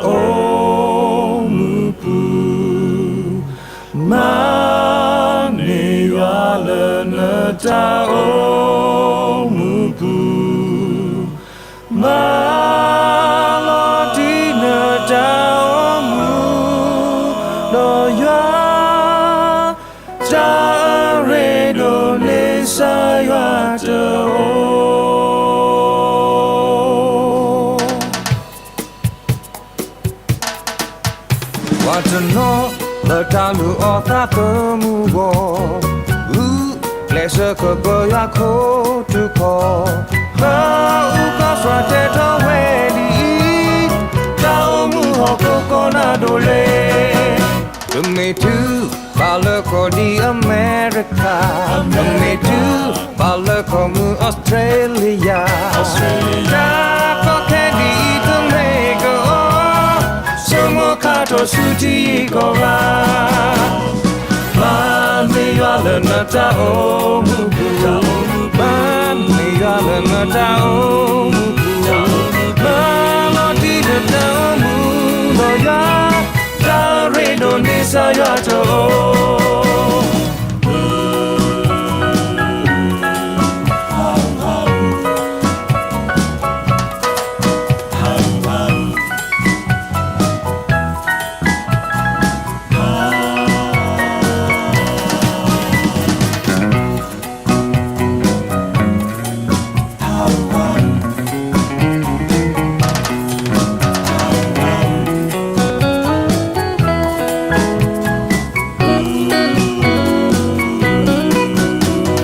အိၣ်မူပူၤ, မၤန့ၢ်ယွၤလၢနတၢ်အိၣ်မူပူၤ, မၤလီၤတံၢ်နတၢ်အိၣ်မူ, ဒီးယွၤ တၢ်အရ့ဒိၣ်န့ၣ် ကစၢ်ယွၤတအိၣ်. ပှၤတနီၤလၢတၢ်လုၢ်အီၣ်သးသမူအဂီၢ်, ဂုာ်ကျဲးစၢးကပၢၤယွၤခိၣ်ထူၣ်ခီၣ်, ပအုၣ်ကီၢ်စှၤတဲထီၣ်ဝဲဒ်အံၤ, တၢ်အိၣ်မူဟီၣ်ခိၣ်ကီၢ်နၢ်ဒိၣ်လ့, ပမ့ၢ်တုၤဘၣ်လၢကီၢ်ဒ်အမဲရကၤ, ပမ့ၢ်တုၤဘၣ်လၢကီၢ်မုၢ်အီစထြ့လယါ, တၢ်ကီခဲဒ်အံၤတမ့ၢ်ကအိၣ်, ဆိကမိၣ်ခါထီၣ်ဆူထံဂုၤကီၢ်ဂၤ, မၤန့ၢ်ယွၤလၢနတၢ်အိၣ်မူပူၤ, မၤန့ၢ်ယွၤလၢနတၢ်အိၣ်မူပူၤ, မၤလီၤတံၢ်နတၢ်အိၣ်မူ, ဒီးယွၤ တၢ်အရ့ဒိၣ်န့ၣ် ကစၢ်ယွၤတအိၣ်.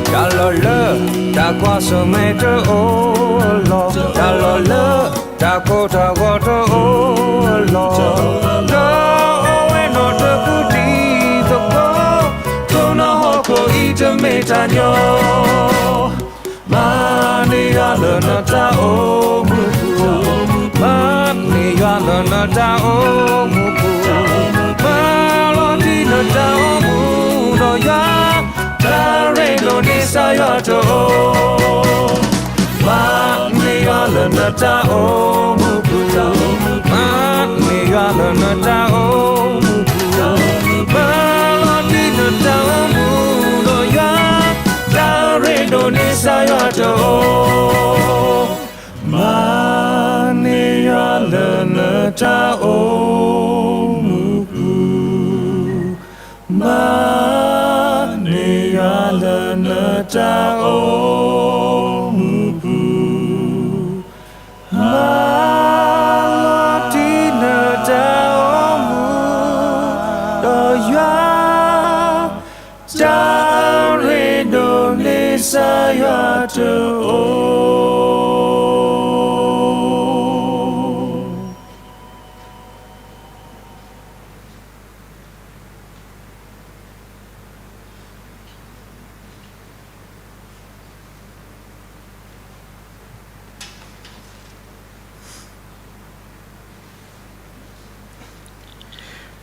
တၢ်လီၢ်လၢတၢ်ကွၢ်ဆၢၣ်မဲာ်တအိၣ်အလီၢ်, တၢ်လီၢ်လၢ တၢ်ကိၢ်တၢ်ဂီၤတအိၣ်အလီၢ်, ဒီးအိၣ်ဝဲနီၢ်တပူၤတံၤသကိး, ထိၣ်နီၣ်ဟီၣ်ခိၣ်အံၤတမ့ၢ်တၢ်ညီ, မၤန့ၢ်ယွၤလၢနတၢ်အိၣ်မူပူၤ, မၤန့ၢ်ယွၤလၢနတၢ်အိၣ်မူပူၤ, မၤလီၤတံၢ်နတၢ်အိၣ်မူ, ဒီးယွၤ တၢ်ရ့ဒိၣ်န့ၣ် ကစၢ်ယွၤတအိၣ်. မၤန့ၢ်ယွၤလၢနတၢ်အိၣ်မူပူၤ, မၤန့ၢ်ယွၤလၢနတၢ်အိၣ်မူပူၤ, မၤလီၤတံၢ်နတၢ်အိၣ်မူ, ဒီးယွၤ တၢ်ရ့ဒိၣ်န့ၣ် ကစၢ်ယွၤတအိၣ်. မၤန့ၢ်ယွၤလၢနတၢ်အိၣ်မူပူၤ, မၤန့ၢ်ယွၤလၢနတၢ်အိၣ်မူပူၤ, မၤလီၤတံၢ်နတၢ်အိၣ်မူ, ဒီးယွၤ တၢ်ရ့ဒိၣ်န့ၣ် ကစၢ်ယွၤတအိၣ်.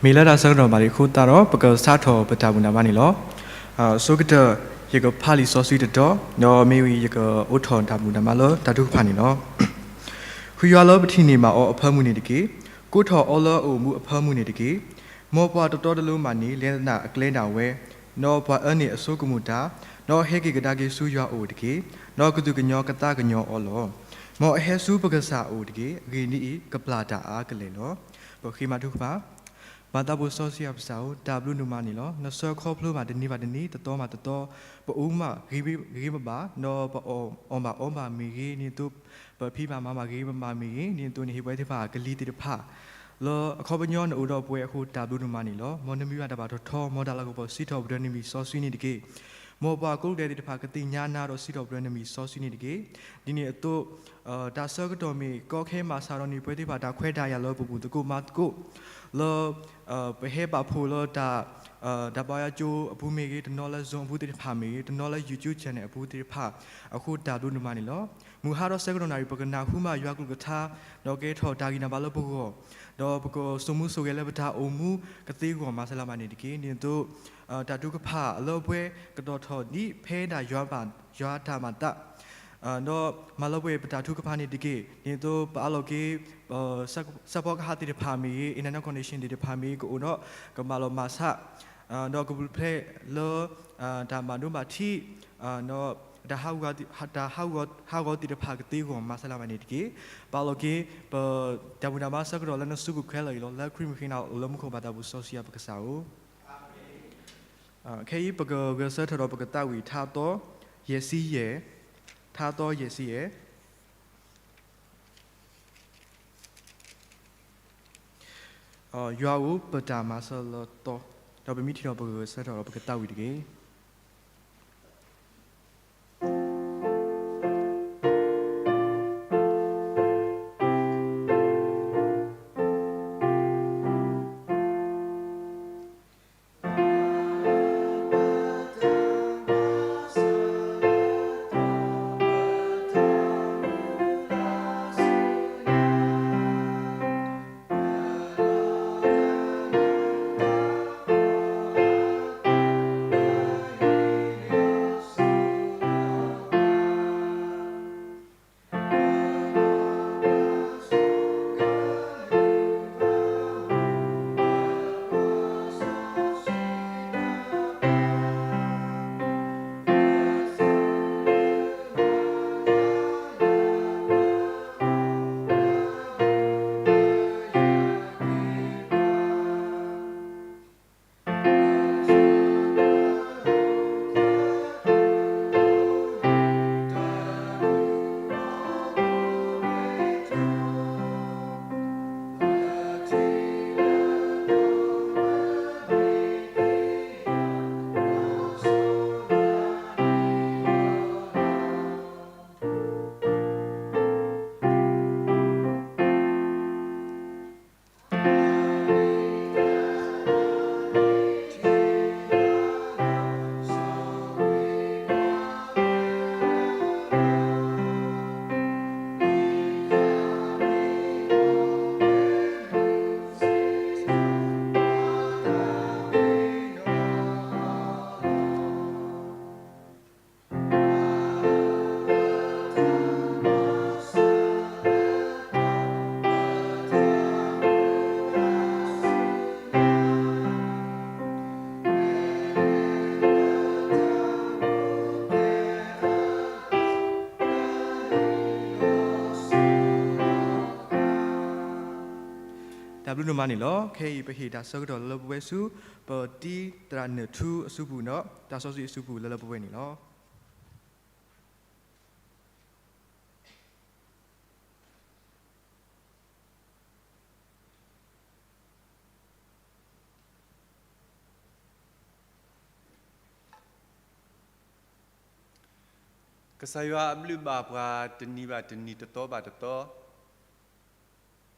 မ့ၢ်လၢတၢ်ဆၢကတီၢ်ဘၣ်လံအဃိသတးဒီး ပကစးထီၣ်ပတၢ်ဘူၣ်တၢ်ဘါန့ၣ်လီၤ. အဆိကတၢၢ် ယကဖးလံာ်စီဆှံတတီၤ, ဒီးမ့ၢ်ဝံၤယကအိးထီၣ်တၢ်ဘူၣ်တၢ်ဘါလၢတၢ်ထုကဖၣ်န့ၣ်လီၤ. ဃုယွၤလၢပထံၣ်န့ၢ်ဘၣ်အီၤအဖၢမုၢ်န့ၣ်တက့ၢ်. ကိးထီၣ်အီၤလၢအအိၣ်မူအဖၢမုၢ်န့ၣ်တက့ၢ်. မ်ပှၤတတီတလိၤမးန့ၣ် လဲၤသဒၣ်အကျဲဒၣ်ဝဲ, ဒီးပှၤအၢန့ၢ်အစိကမီၤတၢ်, ဒီးဟဲက့ၤကဒါက့ၤဆူယွၤအအိၣ်တက့ၢ်. ဒီးကသူၣ်ကညီၤကသးကညီၤအီၤလီၤ. မ်အဟဲဆူပကစၢ်အအိၣ်တက့ၢ်. အဂ့ၢ်ဒ်အံၤ, ကပျၢ်တၢ်အါကလဲာ်လီၤ. ပဃ့မၤထုကဖၣ်. မၤသးဖိစီဆှံယွၤပကစၢ်ဧၢ, တၢ်ဘျုးနမၤန့ၣ်လီၤ. နဆှၢခီဖျိမးတနံၤဘၣ်တနံၤ, တသီဘၣ်တသီ, ပအိၣ်မးဂ့ၤဂ့ၤဘၣ်ဘၣ်, ဒီးပအီၣ်ဘၣ်အီဘၣ်မ့ၢ်ဂ့ၤ, ဒ်သိး ပဖံးဘၣ်မၤဘၣ်ဂ့ၤဘၣ်မ့ၢ်ဂ့ၤ, ဒ်သိးနဟ့ၣ်ပှၤသ့ၣ်တဖၣ်ကလံၤသ့ၣ်တဖၣ် လၢအခီပညီနအိၣ်ဒီးပှၤအဃိ တၢ်ဘျုးနမၤန့ၣ်လီၤ. မ်နမံၤဘၣ်တၢ်ဘၣ်ထီၣ်ထီ, မ်တၢ်လၤကပီၤစံးထီၣ်ပတြၢၤနမံၤစီဆှံန့ၣ်တက့ၢ်. မ်ပှၤကိးဂၤဒဲးသ့ၣ်တဖၣ်ကသ့ၣ်ညါနၤဒီးစံးထီၣ်ပတြၢၤနမံၤစီဆှံန့ၣ်တက့ၢ်. ဒ်န့ၣ်အသိး တၢ်ဆၢကတီၢ်မ့ၢ်ကီခဲမၤစၢ်ဒီးန့ၣ် ပှၤသ့ၣ်တဖၣ်တၢ်ခွဲးတၢ်ယာ်လၢပပူၤသကိးမၤသကိး လၢ ပဟဲပာ်ဖှိၣ်လၢတၢ် တၢ်ဘါယွၤကၠိအပူၤမ့ၢ်ဂ့ၤ, တနီၤလၢ Zoom အပူၤသ့ၣ်တဖၣ်မ့ၢ်ဂ့ၤ, တနီၤလၢ YouTube channel အပူၤသ့ၣ်တဖၣ်, အဃိတၢ်ဘျုးနမၤန့ၣ်လီၤ. မုၢ်ဟါဒီးဆၢကတီၢ်နၣ်ရံၣ် ပကနၢ်ဟူမးယွၤကလုၢ်ကထါ, ဒီးကဲထီၣ်တၢ်ဂံၢ်တၢ်ဘါလၢပဂီၢ်, ဒီးပကစိာ်မူစိာ်ဂဲၤလၢပတၢ်အိၣ်မူကသ့အဂီၢ်မၤစၢၤလၢမးန့ၣ်တက့ၢ်. ဒ်သိး တၢ်ထုကဖၣ်အလၢအပှဲၤကတီၢ်ထီၣ်ဒ်ဖဲဒၣ်ယွၤဘၣ်ယွၤတၢ်မၤသး ဒီးမၤလၢပှဲၤပတၢ်ထုကဖၣ်န့ၣ်တက့ၢ်. ဒ်သိးပအးလီၤက့ၤ ဆၣ်ဖိကီၢ်ဖိသ့ၣ်တဖၣ်မ့ၢ်ဂ့ၤ, internet connection သ့ၣ်တဖၣ်မ့ၢ်ဂ့ၤ ကအိၣ်ဒီးကမၤလီၤမၤဆး, ဒီးကပူၤဖျဲးလၢ တၢ်မၤဒိမၤထံး, ဒီး တၢ်ဟးဂီၤသ့ၣ်တဖၣ်ကသ့အဂီၢ် မၤဆါလၢမၤန့ၣ်တက့ၢ်. ပအးလီၤက့ၤ ပတၢ်ဘူၣ်တၢ်ဘါဆၢကတီၢ်လၢနစုပူၤခဲလၢာ်အံၤလီၤ. လၢခရံာ်မုၢ်ဃ့နၤအိၣ်လၢမူခိၣ်ဘၣ်သးပူၤစီဆှံယွၤပကစၢ်ဧၢ. ခဲအံၤပကဂဲၤဆၢထၢၣ်ဒီးပကသးဝံၣ်ထါသီ ယဲၢ်ဆံယဲၢ်, ထါသီယဲၢ်ဆံယဲၢ်. ယွၤဧၢ ပတၢ်မၤစၢၤလၢသီ, ဒီးပမ့ၢ်ထံၣ်ဒီးပကဂဲၤဆၢထၢၣ်ဒီးပကသးဝံၣ်တက့ၢ်. တၢ်ဘျုးဒိၣ်မးန့ၣ်လီၤ. ခဲအံၤပဟ့ၣ်တၢ်ဆၢကတီၢ်လၢလၢပှဲၤပှဲၤဆူ ပတံၤသရၣ်နၢၣ်ထူအစုပူၤဒီး တၢ်စီဆှံအစုပူၤလၢလၢပှဲၤပှဲၤန့ၣ်လီၤ. ကစၢ်ယွၤအဘျုးဘၣ်ပှၤတနံၤဘၣ်တနံၤ တသီဘၣ်တသီ,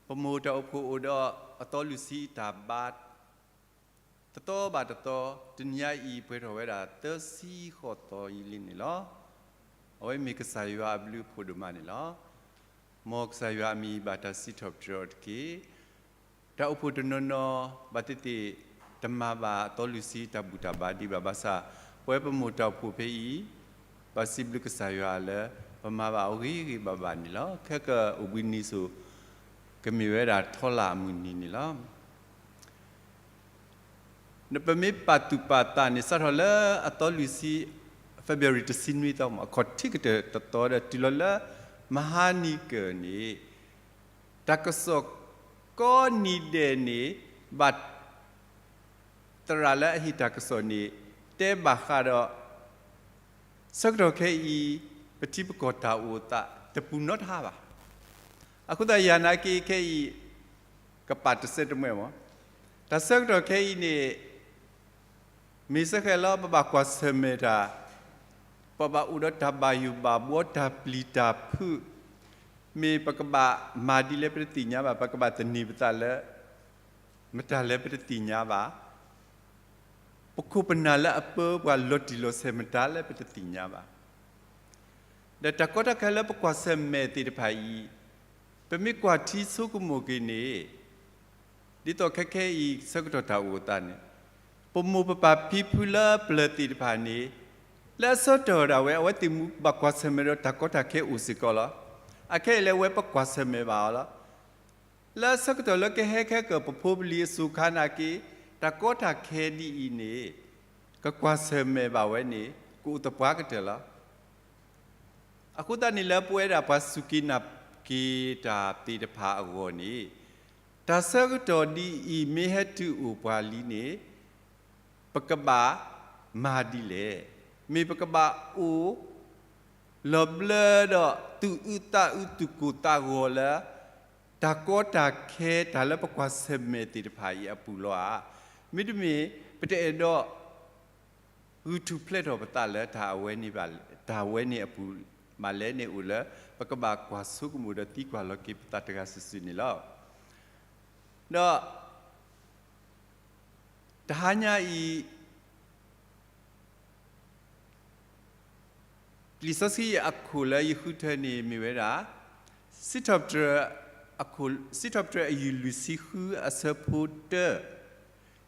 ပမိၢ်တၢ်အိၣ်ဖှိၣ်အိၣ်ဒီးအသီလွံၢ်ဆံအတၢ်ဘါ တသီဘၣ်တသီ, တနံၤညါအံၤပှဲၤထီၣ်ဝဲဒၣ်သၢဆံဃိးသီအံၤလံန့ၣ်လီၤ. အဝဲမ့ၢ်ကစၢ်ယွၤအဘျုးအဖှိၣ်ဒိၣ်မးန့ၣ်လီၤ. မ်ကစၢ်ယွၤအမံၤဘၣ်တၢ်စံးထီၣ်ပတြၢၤအီၤတက့ၢ်. တၢ်အိၣ်ဖှိၣ်တနီၤနီၤ ဘၣ်သ့ၣ်သ့ၣ် တမၤဘၣ်အသီလွံၢ်ဆံတၢ်ဘူၣ်တၢ်ဘါဒံးဘၣ်ဘၣ်ဆၣ်, ပဝဲပမိၢ်တၢ်အိၣ်ဖှိၣ်ဖဲအံၤ ပစံးဘျုးကစၢ်ယွၤလၢ ပမၤဘၣ်အီၤဂ့ၤဂ့ၤဘၣ်ဘၣ်န့ၣ်လီၤ. ခဲကအိၣ်ဘှံးနံၤစိၤ ကမ့ၢ်ဝဲဒၣ်ထီလၣ်အမုၢ်နံၤန့ၣ်လီၤ. ပမ့ၢ်ပာ်သူၣ်ပာ်သးန့ၣ် စးထီၣ်လၢအသီလွံၢ်ဆံ February တဆံနွံသီမး အခီၣ်ထံးကတၢၢ်တသီဒီး တုၤလီၤလၢမဟါနံၤကၢၢ်န့ၣ် တၢ်ကစီၣ်ကိးနံၤဒဲးန့ၣ် ဘၣ် သရၣ်လၢအဟ့ၣ်တၢ်ကစီၣ်န့ၣ် တဲဘၣ်ဃးဒီး ဆၢကတီၢ်ခဲအံၤ ပထံပကီၢ်တၢ်အိၣ်သးတပူၤနီတဟါဘၣ်. အဃိသတးယၤနာ်က့ခဲအံၤ ကပာ်တစဲးတမှဲၢ်မး, တၢ်ဆၢကတီၢ်ခဲအံၤန့ၣ် မ့ၢ်စ့ၢ်ကီးလၢပဘၣ်ကွၢ်ဆၢၣ်မဲာ်တၢ်, ပဘၣ်အိၣ်ဒီးတၢ်ဘၣ်ယိၣ်ဘၣ်ဘှီ တၢ်ပျံၤတၢ်ဖုး, မ့ၢ်ပကဘၣ်မၤဒ်လဲၣ်ပတသ့ၣ်ညါဘၣ်, ပကဘၣ်သန့ၤပသးလၢ မတၤလဲၣ်ပတသ့ၣ်ညါဘၣ်, ပခိၣ်ပနၢ်လၢအပၢပှၤလီၤတံၢ်လီၤဆဲးမတၤလဲၣ်ပတသ့ၣ်ညါဘၣ်. ဒီးတၢ်ကီတၢ်ခဲလၢပကွၢ်ဆၢၣ်မဲာ်သ့ၣ်တဖၣ်အံၤ, ပမ့ၢ်ကွၢ်ထံဆိကမိၣ်က့ၤန့ၣ်, ဒ်သိးခဲခဲအံၤဆၢကတီၢ်တၢ်အိၣ်သးန့ၣ်, ပမိၢ်ပပၢ်ဖံဖုလၢပျၢၤသ့ၣ်တဖၣ်န့ၣ်, လၢအဆၢကတီၢ်ဒၣ်ဝဲ အဝဲသ့ၣ်မူဘၣ်ကွၢ်ဆၢၣ်မဲာ်ဒီးတၢ်ကီတၢ်ခဲအိၣ်စ့ၢ်ကီးလီၤ. အခဲအံၤလၢဝဲပကွၢ်ဆၢၣ်မဲာ်ဘၣ်အီၤလီၤ. လၢအဆၢကတီၢ်လၢကဟဲခဲကၢၢ်ပဖိပလံၤအစိၤခါနာ်က့ တၢ်ကီတၢ်ခဲဒ်အံၤန့ၣ် ကကွၢ်ဆၢၣ်မဲာ်ဘၣ်ဝဲန့ၣ် ကအိၣ်သပှၢ်ကတၢၢ်လီၤ. အဃိသတးန့ၣ် လၢပဝဲဒၣ်ပှၤစူၢ်က့ၤနာ်က့ၤတၢ်သ့ၣ်တဖၣ်အဂီၢ်န့ၣ် တၢ်ဆၢကတီၢ်ဒ်အံၤမ့ၢ်ဟဲတုၤအိၣ်ပှၤလံန့ၣ် ပကဘၣ်မၤဒ်လဲၣ်. မ့ၢ်ပကဘၣ်အိၣ် လီၤဘျၢဒီးသူၣ်အုးသးအုးသူၣ်ကိၢ်သးဂီၤလၢ တၢ်ကီတၢ်ခဲတၢ်လၢပကွၢ်ဆၢၣ်မဲာ်သ့ၣ်တဖၣ်အံၤအပူၤလီၤဧါ. မ့တမ့ၢ် ပတအဲၣ်ဒိး ဂုာ်ထူၣ်ဖျဲးထီၣ်ပသးလၢတၢ်အဝဲန့ၣ်ဘၣ်, တၢ်ဝဲန့ၣ်အပူၤဘၣ်လဲၣ်န့ၣ်အိၣ်လၢ ပကဘၣ်ကွၢ်ဆိကမိၣ်ဒီးသံကွၢ်လီၤက့ၤပသးတဂၤစုာ်စုာ်န့ၣ်လီၤ. ဒီး တဟါညါအံၤ လံာ်စီဆှံအခိၣ်လၢယဃုထၢန့ၣ်မ့ၢ်ဝဲဒၣ် စံးထီၣ်ပတြၢၤ အခိၣ်, စံးထီၣ်ပတြၢၤအယုၢ်လွံၢ်ဆံဃုအဆၢဖိတၢ,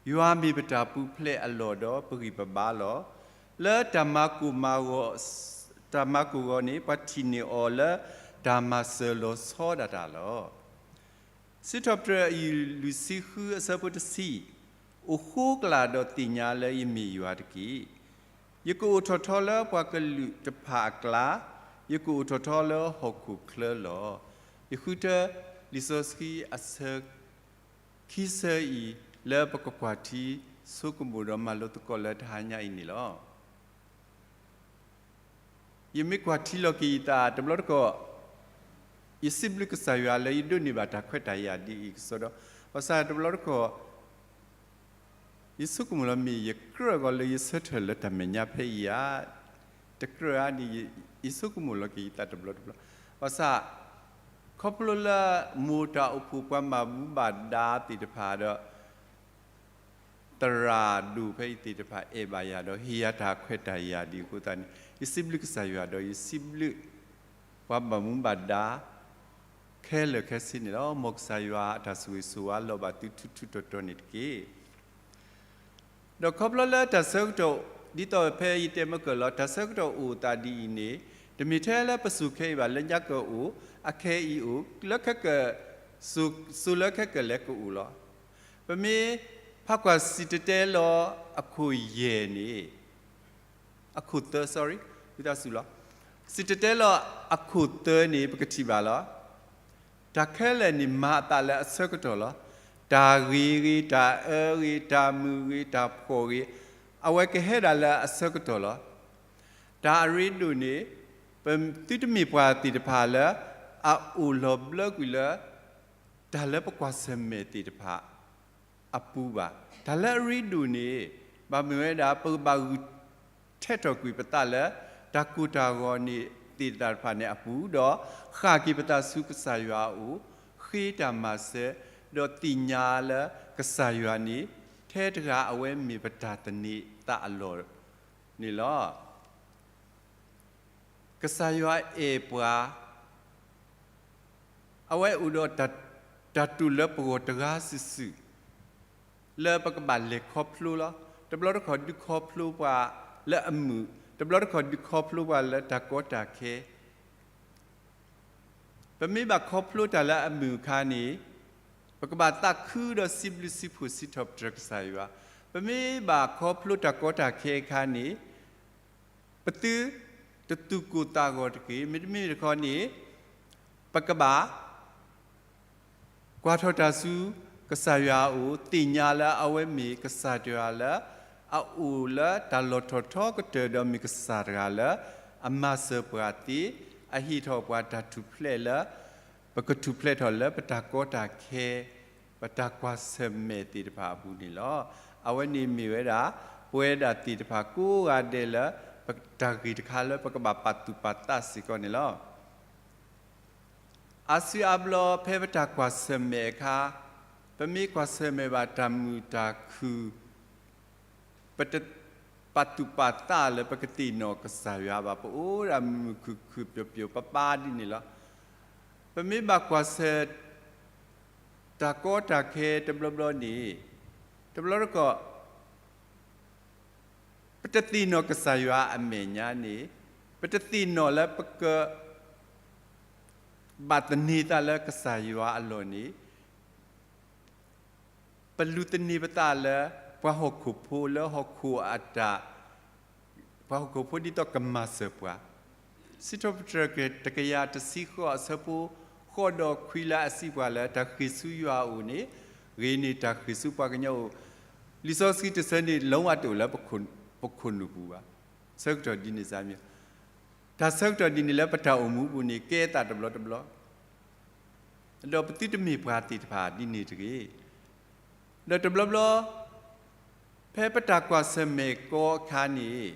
ယွၤမ့ၢ်ပတၢ်ပူၤဖျဲးအလီၢ်ဒီးပဂံၢ်ပဘါလီၤ. လၢတၢ်မၤကိၢ်မၤဂီၤ, တၢ်မၤကိၢ်ဂီၤန့ၣ် ပှၤထံၣ်န့ၢ်အီၤလၢတၢ်မၤစၢၤလီၤဆီဒၣ်တၢ်လီၤ. စံးထီၣ်ပတြၢၤအယုၢ်လွံၢ်ဆံဃုအဆၢဖိတဆံ, အိၣ်ဃိကလာ်ဒီးသ့ၣ်ညါလၢယမ့ၢ်ယွၤတက့ၢ်. ယကအိၣ်ထီၣ်ထီလၢပှၤကလုာ်တဖၣ်အကျါ, ယကအိၣ်ထီၣ်ထီလၢဟီၣ်ခိၣ်ချၢလီၤ. ယဃုထၢလံာ်စီဆှံအဆၢခံဆၢအံၤ လၢပကကွၢ်ထံဆိကမိၣ်ဒီးမၤလိသကိးလၢတဟါညါအံၤန့ၣ်လီၤ. ယမ့ၢ်ကွၢ်ထံလီၤက့ၤယသးတဘျီတခီၣ်, ယစံးဘျုးကစၢ်ယွၤလၢယဒိးန့ၢ်ဘၣ်တၢ်ခွဲးတၢ်ယာ်ဒ်အံၤကစီဒီ, ဘၣ်ဆၣ်တဘျီတခီၣ် ယဆိကမိၣ်လီၤမ့ၢ်ယကြၢးဂီၤလၢယဆၢထၢၣ်လၢတၢ်မဲာ်ညါဖဲအံၤဧါ, တကြၢးဧါန့ၣ် ယဆိကမိၣ်လီၤက့ၤယသးတဘျီတဘျီ, ဘၣ်ဆၣ် ခီဖျိလၢမိၢ်တၢ်အိၣ်ဖှိၣ်ပှၤဘၣ်မူဘၣ်ဒါသ့ၣ်တဖၣ်ဒီး သရၣ်ဒိၣ်ဖဲအံၤသ့ၣ်တဖၣ်အဲၣ်ဘၣ်ယၤဒီး ဟ့ၣ်ယၤတၢ်ခွဲးတၢ်ယာ်ဒ်အဃိသတးန့ၣ် ယစံးဘျုးကစၢ်ယွၤဒီး ယစံးဘျုးပှၤဘၣ်မူဘၣ်ဒါ ခဲလၢာ်ခဲဆ့န့ၣ်လီၤ. မ်ကစၢ်ယွၤအတၢ်ဆိၣ်ဂ့ၤဆိၣ်ဝါလီၤဘၣ်သုထူထူတီတီန့ၣ်တက့ၢ်. ဒီးခီဖျိလၢတၢ်ဆၢကတီၢ် ဒ်သိးဖဲယတဲမ့ၢ်ကၢၢ်လီၤ တၢ်ဆၢကတီၢ်အိၣ်သးဒ်အံၤန့ၣ် တမ့ၢ်ထဲလၢပစိၤခဲအံၤဘၣ် လၢညါကအိၣ် အခဲအံၤအိၣ် လၢခဲက စိၤလၢခဲကလဲၤကအိၣ်လီၤ. ပမ့ၢ်ဖးကွၢ်စံၣ်တဲၤတဲလီၤအခိၣ်ယဲၢ်န့ၣ် အခိၣ်သၢ sorry, ဝံသးစူၤလီၤ. စံၣ်တဲၤတဲလီၤအခိၣ်သၢန့ၣ် ပကထံၣ်ဘၣ်လီၤ. တၢ်ခဲလၢာ်န့ၣ်မၤအသးလၢအဆၢကတီၢ်လီၤ. တၢ်ဂ့ၤဂ့ၤ, တၢ်အၢဂ့ၤ, တၢ်မုာ်ဂ့ၤ, တၢ်ဖှီၣ်ဂ့ၤ, အဝဲကဟဲဒၣ်လၢအဆၢကတီၢ်လီၤ. တၢ်အရ့ဒိၣ်န့ၣ် ပသုတမ့ၢ်ပှၤသ့ၣ်တဖၣ်လၢ အအိၣ်လီၤဘျၢကွံာ်လၢ တၢ်လၢပကွၢ်ဆၢၣ်မဲာ်သ့ၣ်တဖၣ် အပူၤဘၣ်. တၢ်လၢအရ့ဒိၣ်န့ၣ် ဘၣ်မ့ၢ်ဝဲဒၣ် ပကဘၣ်ဂုာ်ထဲးထီၣ်ကွံာ်ပသးလၢ တၢ်ကိၢ်တၢ်ဂီၤန့ၣ်သ့ၣ်တဖၣ်န့ၣ်အပူၤ, ဒီးဃၣ်က့ၤပသးဆူကစၢ်ယွၤအအိၣ်, ဃ့တၢ်မၤစၢၤ, ဒီးသ့ၣ်ညါလၢကစၢ်ယွၤန့ၣ် ထဲတဂၤအဝဲမ့ၢ်ပတၢ်သန့ၤသးအလီၢ်န့ၣ်လီၤ. ကစၢ်ယွၤအဲၣ်ပှၤ, အဝဲအိၣ်ဒီးတၢ်, တၢ်တူၢ်လၢပဂီၢ်တဂၤစုာ်စုာ်, လၢပကဘၣ်လဲၤခီဖျိလီၤ. တဘျီတခီၣ်ဒုးခီဖျိပှၤလၢအမုာ်, တဘျီတခီၣ်ဒုးခီဖျိပှၤလၢတၢ်ကီတၢ်ခဲ ပမ့ၢ်ဘၣ်ခီဖျိတၢ်လၢအမုာ်အခါန့ၣ်, ပကဘၣ်သးခုဒီးစံးဘျုးစံးဖှိၣ်စံးထီၣ်ပတြၢၤကစၢ်ယွၤ. ပမ့ၢ်ဘၣ်ခီဖျိတၢ်ကီတၢ်ခဲအခါန့ၣ်, ပသုတသူၣ်ကိၢ်သးဂီၤတက့ၢ်. မ့တမ့ၢ်တခီန့ၣ်, ပကဘၣ် ကွၢ်ထီၣ်တၢ်ဆူကစၢ်ယွၤအအိၣ်, သ့ၣ်ညါလၢအဝဲမ့ၢ်ကစၢ်တဂၤလၢ အအိၣ်လၢတၢ်လီၢ်ထီၣ်ထီကတၢၢ်ဒီးမ့ၢ်ကစၢ်တဂၤလၢ အမၤစၢၤပှၤသ့, အဟ့ၣ်ထီၣ်ပှၤတၢ်ထူၣ်ဖျဲးလၢ ပကထူၣ်ဖျဲးထီၣ်လၢပတၢ်ကီတၢ်ခဲ, ပတၢ်ကွၢ်ဆၢၣ်မဲာ်သ့ၣ်တဖၣ်အပူၤန့ၣ်လီၤ. အဝဲန့ၣ်မ့ၢ်ဝဲဒၣ် ပဝဲဒၣ်သ့ၣ်တဖၣ်ကိးဂၤဒဲးလၢ ပတၢ်ဂ့ၢ်တခါလၢပကဘၣ်ပာ်သူၣ်ပာ်သးစ့ၢ်ကီးန့ၣ်လီၤ. အါစုအါဘျီဖဲပတၢ်ကွၢ်ဆၢၣ်မဲာ်အခါ, ပမ့ၢ်ကွၢ်ဆၢၣ်မဲာ်ဘၣ်တၢ်မုာ်တၢ်ခုၣ်, ပတပာ်သူၣ်ပာ်သးလၢပကသ့ၣ်နီၣ်ကစၢ်ယွၤဘၣ်, ပအိၣ်ဒၣ်မုာ်မုာ်ခုၣ်ခုၣ်ပျီၤပျီၤပၢ်ပၢ်ဒ်န့ၣ်လီၤ. ပမ့ၢ်ဘၣ်ကွၢ်ဆၢၣ် တၢ်ကီတၢ်ခဲတဘျီဘျီန့ၣ်, တဘျီတခီၣ် ပတသ့ၣ်နီၣ်ကစၢ်ယွၤအမဲာ်ညါန့ၣ်, ပတသ့ၣ်နီၣ်လၢပကဘၣ်သန့ၤသးလၢကစၢ်ယွၤအလီၢ်န့ၣ်, ပလူၤသန့ၤပသးလၢ ပှၤဟီၣ်ခိၣ်ဖိလၢဟီၣ်ခိၣ်အတၢ်, ပှၤဟီၣ်ခိၣ်ဖိဒ်သိးကမၤစၢၤပှၤ. စံးထီၣ်ပတြၢၤတကယၤတဆံဃိးအဆၢဖိဃိးဒီးခွံလၢအစံးပှၤလၢ တၢ်ဃ့ၢ်ဆူယွၤအအိၣ်န့ၣ်, ဂ့ၤန့ၢ်တၢ်ဃ့ၢ်ဆူပှၤကညီအအိၣ်, လံာ်စီဆှံတဆၢန့ၣ် လီဝါတအိၣ်လၢပခိၣ်နူာ်ပူၤဘၣ်. ဆၢကတီၢ်ဒ်န့ၣ်စါမံၤ, တၢ်ဆၢကတီၢ်ဒ်န့ၣ်လၢပတၢ်အိၣ်မူပူၤန့ၣ် ကဲသးတဘျီတဘျီ ဒီးပသုတမ့ၢ်ပှၤသ့ၣ်တဖၣ်ဒ်န့ၣ်တဂ့ၤ. ဒီးတဘျီဘျီ ဖဲပတၢ်ကွၢ်ဆၢၣ်မဲာ်ကီအခါန့ၣ်,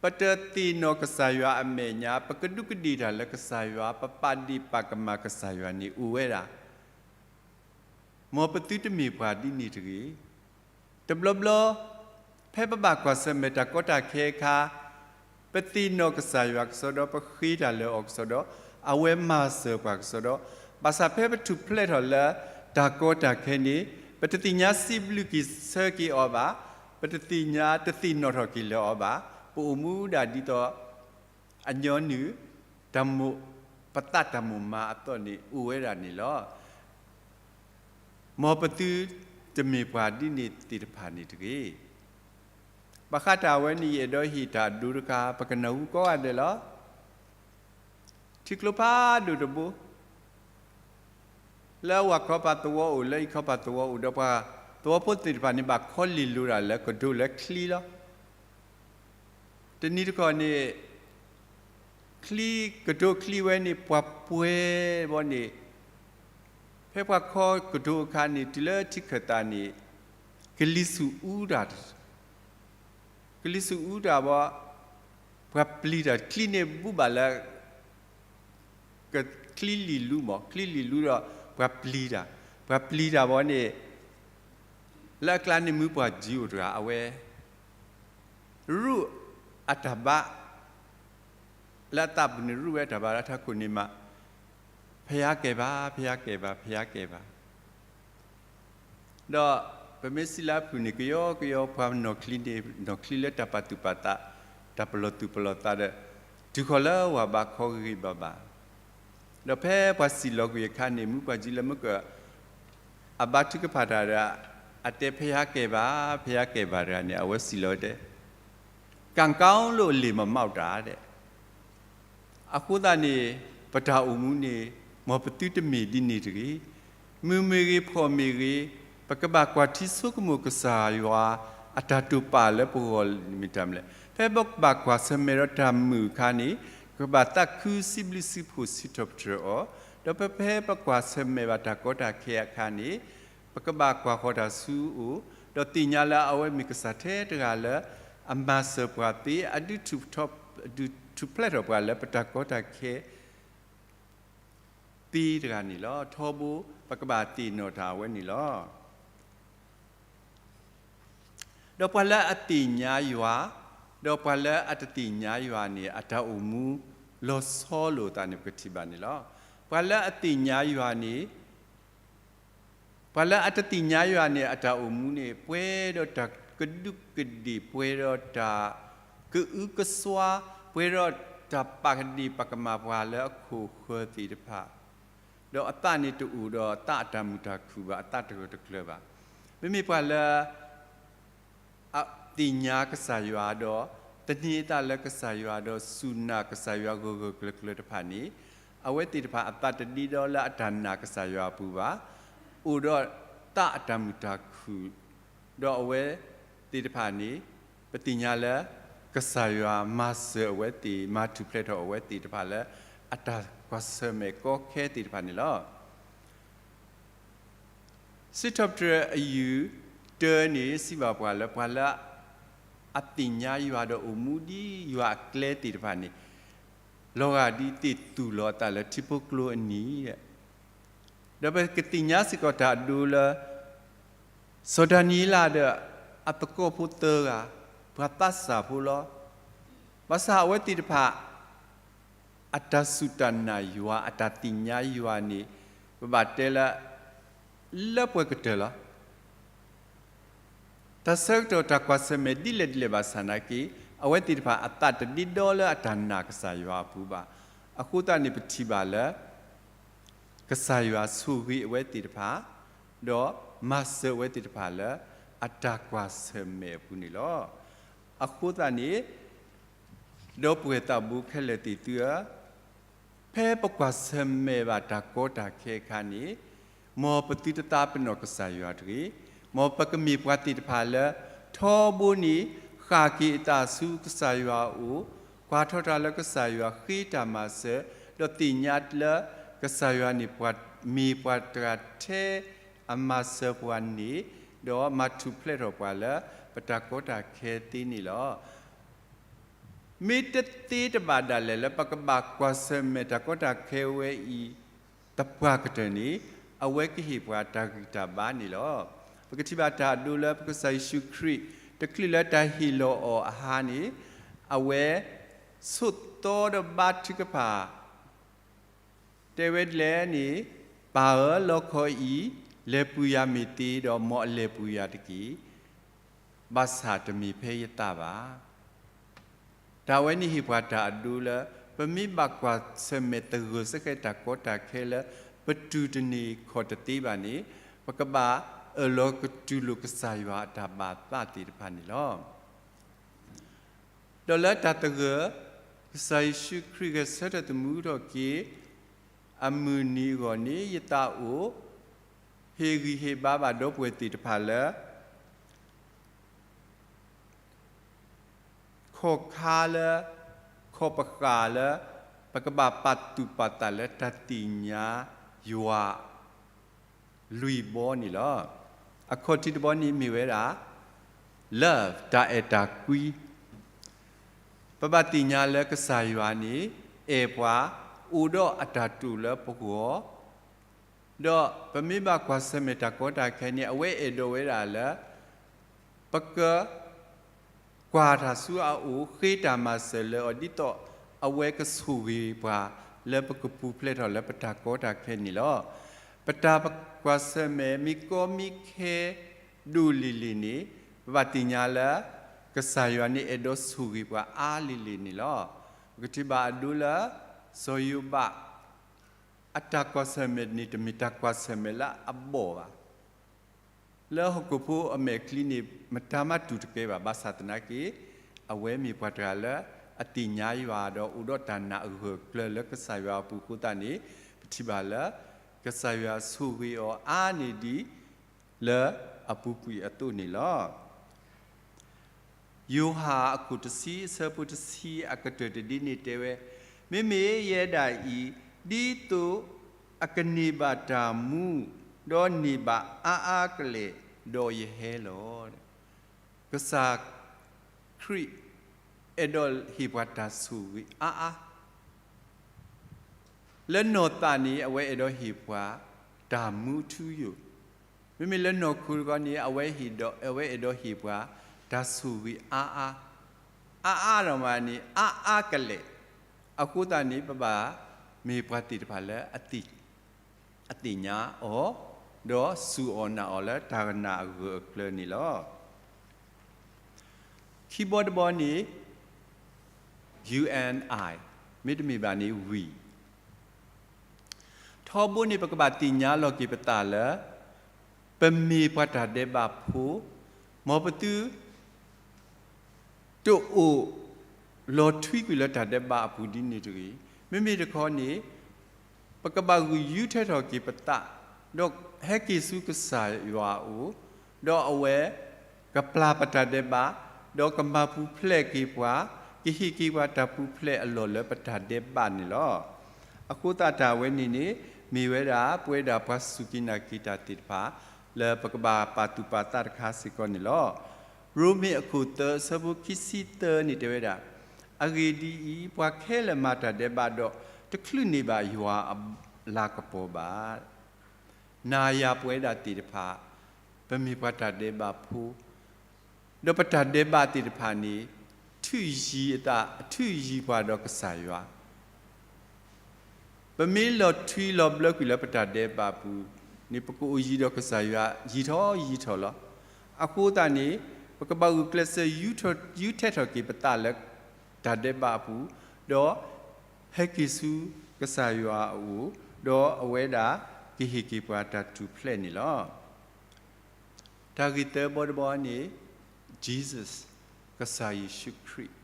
ပတသ့ၣ်နီၣ်ကစၢ်ယွၤအမဲာ်ညါ, ပကဒူးကဒ့ၣ်တၢ်လၢကစၢ်ယွၤ, ပပာ်ဒ့ၣ်ပာ်ကမၣ်ကစၢ်ယွၤန့ၣ်အိၣ်ဝဲဒၣ်. မ်ပသုတမ့ၢ်ပှၤဒ်န့ၣ်တဂ့ၤ. တဘျီဘျီ ဖဲပဘၣ်ကွၢ်ဆၢၣ်မဲာ်တၢ်ကီတၢ်ခဲအခါ, ပသ့ၣ်နီၣ်ကစၢ်ယွၤကစီဒီ, ပဃ့တၢ်လၢအီၤကစီဒီ, အဝဲမၤစၢၤပှၤကစီဒီ, ဘၣ်ဆၣ်ဖဲပထူၣ်ဖျဲးထီၣ်လၢတၢ်ကီတၢ်ခဲန့ၣ်, ပတသ့ၣ်ညါစံးဘျုးက့ၤဆၢက့ၤအီၤဘၣ်, ပတသ့ၣ်ညါတသ့ၣ်နီၣ်ထီၣ်က့ၤလၢအီၤဘၣ်, ပအိၣ်မူဒၣ်ဒ်သိး အညီနုၢ်, တၢ်မိၣ်, ပသးတၢ်မိၣ်မၤအသီၣ်န့ၣ်အိၣ်ဝဲဒၣ်န့ၣ်လီၤ. မ်ပသုတမ့ၢ်ပှၤဒ်န့ၣ်သ့ၣ်တဖၣ်န့ၣ်တဂ့ၤ. ဘၣ်ဃးတၢ်အဝဲန့ၣ် ယအဲၣ်ဒိးဟ့ၣ်တၢ်အဒိတခါ ပကနၢ်ဟူကိးဂၤဒဲးလီၤ. ထံကျိဖးဒိၣ်တဘိ လၢအဝၤခီပၤသဝီအိၣ်, လၢအံၤခီပၤသဝီအိၣ်ဒီး ပှၤသဝီဖိသ့ၣ်တဖၣ်န့ၣ် ဘၣ်ခီလ့ၢ်လိၤတၢ်လၢကဒိးလၢချံလီၤ. တနံၤတခီန့ၣ် ချံ, ကဒိးချံဝဲန့ၣ် ပှၤပှဲၤဘီန့ၣ်, ဖဲပှၤခီကဒိးအခါန့ၣ် တုၤလၢထံခၢၣ်သးန့ၣ် ကလံၤဆူၣ်အူတၢ်, ကလံၤဆူၣ်အူတၢ်ဘီ, ပှၤပျံၤတၢ်, ချံန့ၣ်ဘူဘၣ်လၢ ကချံလံာ်လူမး, ချံလံာ်လူဒီး ပှၤပျံၤတၢ်, ပှၤပျံၤတၢ်ဘီန့ၣ် လၢအကျါန့ၣ်မုၢ်ပှၢ်ကၠံအိၣ်တဂၤ အဝဲ ရူၢ်အတၢ်ဘါ, လၢအသးပူၤန့ၣ် ရူၢ်ဝဲတၢ်ဘါလၢထးခိၣ်န့ၣ်မး, ဖဲယါကဲဘၣ်, ဖဲယါကဲဘၣ်, ဖဲယါကဲဘၣ်. ဒီးပမ့ၢ်စံးလၢအဖုၣ်န့ၣ် ကယီကယီ ပှၤနီၢ်ချံန့ၣ် နီၢ်ချံလၢတၢ်ပာ်သူၣ်ပာ်သး, တၢ်ပလီၢ်သူၣ်ပလီၢ်သးဒီး တုၤဃီၤလၢဝၤဘါခီဂ့ၤဂ့ၤဘၣ်ဘၣ်. ဒီးဖဲပှၤစံၣ်လီၤကွံာ်အခါန့ၣ် မုၢ်ပှၢ်ကၠံလၢမုၢ်က အဘါထုကဖၣ်တၢ်ဒီး အတဲဖဲယါကဲဘၣ်, ဖဲယါကဲဘၣ်တဂၤန့ၣ် အဝဲစံၣ်လီၤတဲ ကၣ်ကီလိာ်လ့ၣ်မမီၣ်တၢ်ဒဲး အဃိသတးန့ၣ် ပတၢ်အိၣ်မူန့ၣ် မ်ပသုတမ့ၢ်ဒ်န့ၣ်တဂ့ၤ. မုၢ်မ့ၢ်ဂ့ၤ ဖှီၣ်မ့ၢ်ဂ့ၤ, ပကဘၣ်ကွၢ်ထံဆိကမိၣ်ကစၢ်ယွၤ အတၢ်တိာ်ပာ်လၢပဂီၢ်မ့ၢ်တၢ်မနုၤလဲၣ်. ဖဲပဘၣ်ကွၢ်ဆၢၣ်မဲာ်ဒီးတၢ်မုာ်အခါန့ၣ် ပကဘၣ်သးခုစံးဘျုးစံးဖှိၣ်စံးထီၣ်ပတြၢၤအီၤ, ဒီးဖဲဖဲပကွၢ်ဆၢၣ်မဲာ်ဘၣ်တၢ်ကီတၢ်ခဲအခါန့ၣ် ပကဘၣ်ကွၢ်ဃီၤတၢ်ဆူအအိၣ်, ဒီးသ့ၣ်ညါလၢအဝဲမ့ၢ်ကစၢ်ထဲတဂၤလၢ အမၤစၢၤပှၤသ့, အဒုးထူၣ်ထီၣ်, ဒုးထူၣ်ဖျဲးထီၣ်ပှၤလၢပတၢ်ကီတၢ်ခဲသ့တဂၤန့ၣ်လီၤ. ထီဘိပကဘၣ်သ့ၣ်နီၣ်တၢ်အဝဲန့ၣ်လီၤ. ဒီးပှၤလၢအသ့ၣ်ညါယွၤ, ဒီးပှၤလၢအတသ့ၣ်ညါယွၤန့ၣ် အတၢ်အိၣ်မူလီၤဆီလိာ်သးန့ၣ် ပကထံၣ်ဘၣ်န့ၣ်လီၤ. ပှၤလၢအသ့ၣ်ညါယွၤန့ၣ် ပှၤလၢအတသ့ၣ်ညါယွၤန့ၣ် အတၢ်အိၣ်မူန့ၣ် ပှဲၤဒီးတၢ်ကဒူးကဒ့ၣ်, ပှဲၤဒီးတၢ်ကအုကစွါ, ပှဲၤဒီးတၢ်ပာ်ကဒ့ၣ်ပာ်ကမၣ်ပှၤလၢအခိၣ်ဃၢၤသ့ၣ်တဖၣ်, ဒီးအသးန့ၣ်တအိၣ်ဒီးသးအတၢ်မုာ်တၢ်ခုၣ်ဘၣ်, အသးတဂၢၢ်တကျၢၤဘၣ်. မ့မ့ၢ်ပှၤလၢ အသ့ၣ်ညါကစၢ်ယွၤဒီး သန့ၤအသးလၢကစၢ်ယွၤဒီး စူၢ်နာ်ကစၢ်ယွၤဂၢၢ်ဂၢၢ်ကျၢၤကျၢၤတဖၣ်န့ၣ်, အဝဲသ့ၣ်တဖၣ်အသးတဒ့ဒီလၢအတၢ်နာ်ကစၢ်ယွၤအပူၤဘၣ်, အိၣ်ဒီးသးအတၢ်မုာ်တၢ်ခုၣ်, ဒီးအဝဲသ့ၣ်တဖၣ်န့ၣ် ပသ့ၣ်ညါလၢ ကစၢ်ယွၤမၤစၢၤအဝဲသ့ၣ်, မၤထူၣ်ဖျဲးထီၣ်အဝဲသ့ၣ်တဖၣ်လၢ အတၢ်ကွၢ်ဆၢၣ်မဲာ်ကီခဲသ့ၣ်တဖၣ်န့ၣ်လီၤ. စံးထီၣ်ပတြၢၤအယုၢ်တၢန့ၣ် စံးဘၣ်ပှၤလၢ ပှၤလၢအသ့ၣ်ညါယွၤဒီးအိၣ်မူဒ်ယွၤအကျဲသ့ၣ်တဖၣ်န့ၣ် လီၤဂာ်ဒ်သ့ၣ်သူၣ်လီၤအသးလၢထံဖိကျိအနံၤ, ဒီးပကသ့ၣ်ညါစ့ၢ်ကီးတၢ်အဒိလၢ စီၤဒၤနံးယ့လးဒီးအသကိးဖိသၢဂၤ, ပှၤသးစၢ်ဖိလီၤ. ဘၣ်ဆၣ်အဝဲသ့ၣ်တဖၣ် အတၢ်စူၢ်တၢ်နာ်ယွၤ, အတၢ်သ့ၣ်ညါယွၤန့ၣ် ပဘၣ်တဲလၢ လၢပှဲၤကတၢၢ်လီၤ. တၢ်ဆၢကတီၢ်တၢ်ကွၢ်ဆၢၣ်မဲာ်ဒ်လဲၣ်ဒ်လဲၣ်ဘၣ်ဆၣ်နာ်က့ အဝဲသ့ၣ်တဖၣ်အသးတဒ့ဒီလၢအတၢ်နာ်ကစၢ်ယွၤအပူၤဘၣ်. အဃိသတးန့ၣ် ပထံၣ်ဘၣ်လၢ ကစၢ်ယွၤဆိၣ်ဂ့ၤအဝဲသ့ၣ်တဖၣ်, ဒီးမၤစၢၤအဝဲသ့ၣ်တဖၣ်လၢ အတၢ်ကွၢ်ဆၢၣ်မဲာ်အပူၤန့ၣ်လီၤ. အဃိသတးန့ၣ် ဒီပုၢ်ဝဲၢ်သးဘိခဲလၢာ်သ့ၣ်သုဧၢ, ဖဲပကွၢ်ဆၢၣ်မဲာ်ဘၣ်တၢ်ကီတၢ်ခဲအခါန့ၣ်, မ်ပသုတသးပ့ၤနီၣ်ကစၢ်ယွၤတဂ့ၤ. မ်ပကမ့ၢ်ပှၤသ့ၣ်တဖၣ်လၢ ထီဘိန့ၣ် ဃၣ်က့ၤအသးဆူကစၢ်ယွၤအအိၣ်, ကွၢ်ထီၣ်တၢ်လၢကစၢ်ယွၤဃ့တၢ်မၤစၢၤ, ဒီးသ့ၣ်ညါလၢကစၢ်ယွၤန့ၣ် မ့ၢ်ပှၤတဂၤထဲအမၤစၢၤပှၤန့ၣ်, ဒီးမၤထူၣ်ဖျဲးထီၣ်ပှၤလၢပတၢ်ကီတၢ်ခဲသ့န့ၣ်လီၤ. မ့ၢ်တသ့တဘၣ်ဒၣ်လဲာ်လၢပကဘၣ်ကွၢ်ဆၢၣ်မဲာ်တၢ်ကီတၢ်ခဲဝဲအံၤ သပှၢ်ကတၢၢ်န့ၣ်, အဝဲကဟ့ၣ်ပှၤတၢ်ဂံၢ်တၢ်ဘါန့ၣ်လီၤ. ပကထံၣ်ဘၣ်တၢ်အဒိလၢပကစၢ်ယ့ၣ်ၡူးခရံာ် တချုးလၢတၢ်ဟ့ၣ်လီၤအီၤအဟါန့ၣ်, အဝဲဆိးသီဒီးဘါထုကဖၣ် တဲဝဲဒ်လဲၣ်န့ၣ်, ပၢ်ဧၢ, လီခီအံၤ လဲၤပူၤယၤမ့ၢ်သ့ဒီး မ်အလဲၤပူၤယၤတက့ၢ်. ဘၣ်ဆၣ်တမ့ၢ်ဖဲယသးဘၣ်. တၢ်ဝဲန့ၣ်ဟ့ၣ်ပှၤတၢ်အဒိလၢ ပမ့ၢ်ဘၣ်ကွၢ်ဆၢၣ်မဲာ်သဂၢၢ်စ့ၢ်ကီးတၢ်ကီတၢ်ခဲလၢ ပတူၢ်တန့ၢ်ခီၣ်တသ့ဘၣ်န့ၣ်, ပကဘၣ်အၢၣ်လီၤကတူၢ်လိာ်ကစၢ်ယွၤအတၢ်ဘၣ်သးသ့ၣ်တဖၣ်န့ၣ်လီၤ. ဒီးလၢတၢ်သဂၢၢ် ကစၢ်ယ့ၣ်ၡူးခရံာ်ဂဲၤဆၢထၢၣ်သမူထီၣ်က့ၤ အမုၢ်နံၤအဂီၢ်န့ၣ် ယသးအိၣ် ဟ့ၣ်ဂံၢ်ဟ့ၣ်ဘါဘၣ်ဒီပုၢ်ဝဲၢ်သ့ၣ်တဖၣ်လၢ ခီၣ်ခါလၢ ခီၣ်ပဃာ်လၢ ပကဘၣ်ပာ်သူၣ်ပာ်သးလၢတၢ်သ့ၣ်ညါယွၤ လွံၢ်ဘီန့ၣ်လီၤ. အခီၣ်ထံးတဘီန့ၣ်မ့ၢ်ဝဲဒၣ် love တၢ်အဲၣ်တၢ်ကွံ. ပဘၣ်သ့ၣ်ညါလၢကစၢ်ယွၤန့ၣ် အဲၣ်ပှၤ အိၣ်ဒီးအတၢ်တိာ်လၢပဂီၢ်, ဒီးပမ့ၢ်ဘၣ်ကွၢ်ဆၢၣ်မဲာ်တၢ်ကီတၢ်ခဲန့ၣ် အဝဲအဲၣ်ဒိးဝဲဒၣ်လၢ ပက ကွၢ်တၢ်ဆူအအိၣ် ဃ့တၢ်မၤစၢၤလၢအီၤ ဒ်သိးအဝဲကဆိၣ်ဂ့ၤပှၤ လၢပကပူၤဖျဲးထီၣ်လၢပတၢ်ကီတၢ်ခဲန့ၣ်လီၤ. ပတၢ်ကွၢ်ဆၢၣ်မဲာ်မ့ၢ်ကီမ့ၢ်ခဲဒိၣ်လံၤလံၤန့ၣ် ပဘၣ်သ့ၣ်ညါလၢ ကစၢ်ယွၤန့ၣ်အဲၣ်ဒိးဆိၣ်ဂ့ၤပှၤအါလံၤလံၤန့ၣ်လီၤ. ပကထံၣ်ဘၣ်အဒိလၢ စီၤယိၤဘး အတၢ်ကွၢ်ဆၢၣ်မဲာ်န့ၣ် တမ့ၢ်တၢ်ကွၢ်ဆၢၣ်မဲာ်လၢအဘီၣ်ဘၣ်. လၢဟီၣ်ခိၣ်ဖိအမဲာ်ချံန့ၣ် မတၤမးတူၢ်တကဲဘၣ်. ဘၣ်ဆၣ်သနာ်က့ အဝဲမ့ၢ်ပှၤတဂၤလၢ အသ့ၣ်ညါယွၤဒီးအိၣ်ဒီးတၢ်နာ်အဂၢၢ်အကျၢၤလၢကစၢ်ယွၤအပူၤအဃိသတးန့ၣ် ပထံၣ်ဘၣ်လၢ ကစၢ်ယွၤဆိၣ်ဂ့ၤအီၤအါန့ၢ်ဒံး လၢအပူၤကွံာ်အသိးန့ၣ်လီၤ. ယိၤဟၣ်အခိၣ်တဆံအဆၢဖိတဆံအကတၢၢ်တဒ်န့ၣ်တဲဝဲ, မ့မ့ၢ်ယဲဒၣ်အံၤ, ဒ်သိးအကန့ၢ်ဘၣ်တၢ်မူ, ဒီးန့ၢ်ဘၣ်အါအါကလဲာ်, ဒီးယဟဲလီၤ. ကစၢ်ခရံာ် အဲၣ်ဒိးဟ့ၣ်ပှၤတၢ်ဆိၣ်ဂ့ၤအါအါ လၢနီၢ်သးန့ၣ် အဝဲအဲၣ်ဒိးဟ့ၣ်ပှၤ တၢ်မူထူယိာ်, မ့မ့ၢ်လၢနီၢ်ခိတခီန့ၣ် အဝဲဟ့ၣ်ဒီး အဝဲအဲၣ်ဒိးဟ့ၣ်ပှၤ တၢ်ဆိၣ်ဂ့ၤအါအါ, အါအါဒီးမးန့ၣ် အါအါကလဲာ်, အဃိသတးန့ၣ် ပဘၣ်မ့ၢ်ပှၤသ့ၣ်တဖၣ်လၢ အသ့ၣ်ညါအီၤ, ဒီးစူၢ်အီၣ်နာ်အီၤလၢတၢ်နာ်အဂၢၢ်အကျၢၤန့ၣ်လီၤ. ခံဘီတဘီန့ၣ် you and I, မ့တမ့ၢ်ဘၣ်န့ၣ် we. ထီဘိန့ၣ် ပကဘၣ်သ့ၣ်ညါလီၤက့ၤပသးလၢ ပမ့ၢ်ပှၤတၢ်ဒဲးဘးဖိ, မ်ပသု တအိၣ်လီၤထွံကွံာ်လၢတၢ်ဒဲးဘးအပူၤဒ်န့ၣ်တဂ့ၤ. မ့မ့ၢ်တခီန့ၣ် ပကဘၣ်ဂုာ်ယူၤထဲထီၣ်က့ၤပသး, ဒီးဟဲက့ၤဆူကစၢ်ယွၤအအိၣ်, ဒီးအဝဲကပျၢ်ပတၢ်ဒဲးဘး, ဒီးကမၤပူၤဖျဲးက့ၤပှၤ, ကဟ့ၣ်က့ၤပှၤတၢ်ပူၤဖျဲးအလီၢ်လၢပတၢ်ဒဲးဘးန့ၣ်လီၤ. အဃိသတးတၢ်ဝဲန့ၣ်န့ၣ် မ့ၢ်ဝဲဒၣ်ပဝဲဒၣ်ပှၤစူၢ်က့ၤနာ်က့ၤတၢ်သ့ၣ်တဖၣ် လၢပကဘၣ်ပာ်သူၣ်ပာ်သးတခါစ့ၢ်ကီးန့ၣ်လီၤ. ရိမ့ၤအခိၣ်သၢအဆၢဖိခံဆံသၢန့ၣ်တဲဝဲဒၣ်, အဂ့ၢ်ဒ်အံၤ, ပှၤခဲလၢာ်မၤတၢ်ဒဲးဘးဒီး တချုးန့ၢ်ဘၣ်ယွၤအလၤကပီၤဘၣ်. နၤယၤပဝဲဒၣ်သ့ၣ်တဖၣ် ပမ့ၢ်ပှၤတၢ်ဒဲးဘးဖိ, ဒီးပတၢ်ဒဲးဘးသ့ၣ်တဖၣ်န့ၣ် ထုးယံၤအသး ထုးယံၤပှၤဒီးကစၢ်ယွၤ ပမ့ၢ်လီၤထွံလီၤဘျၢကွံာ်လၢပတၢ်ဒဲးဘးပူၤန့ၣ် ပကအိၣ်ယံၤဒီးကစၢ်ယွၤ ယံာ်ထီၣ်ယံာ်ထီၣ်လီၤ. အဃိသတးန့ၣ် ပကဘၣ်ဂုာ်ကျဲးစၢး ယူးထဲးထီၣ်က့ၤပသးလၢတၢ်ဒဲးဘးအပူၤ, ဒီးဟဲက့ၤဆူကစၢ်ယွၤအအိၣ်, ဒီးအဝဲဒၣ်ကဟ့ၣ်က့ၤပှၤတၢ်ထူၣ်ဖျဲးန့ၣ်လီၤ. တၢ်ဂ့ၢ်သၢဘီတဘီန့ၣ် Jesus ကစၢ်ယ့ၣ်ၡူးခရံာ်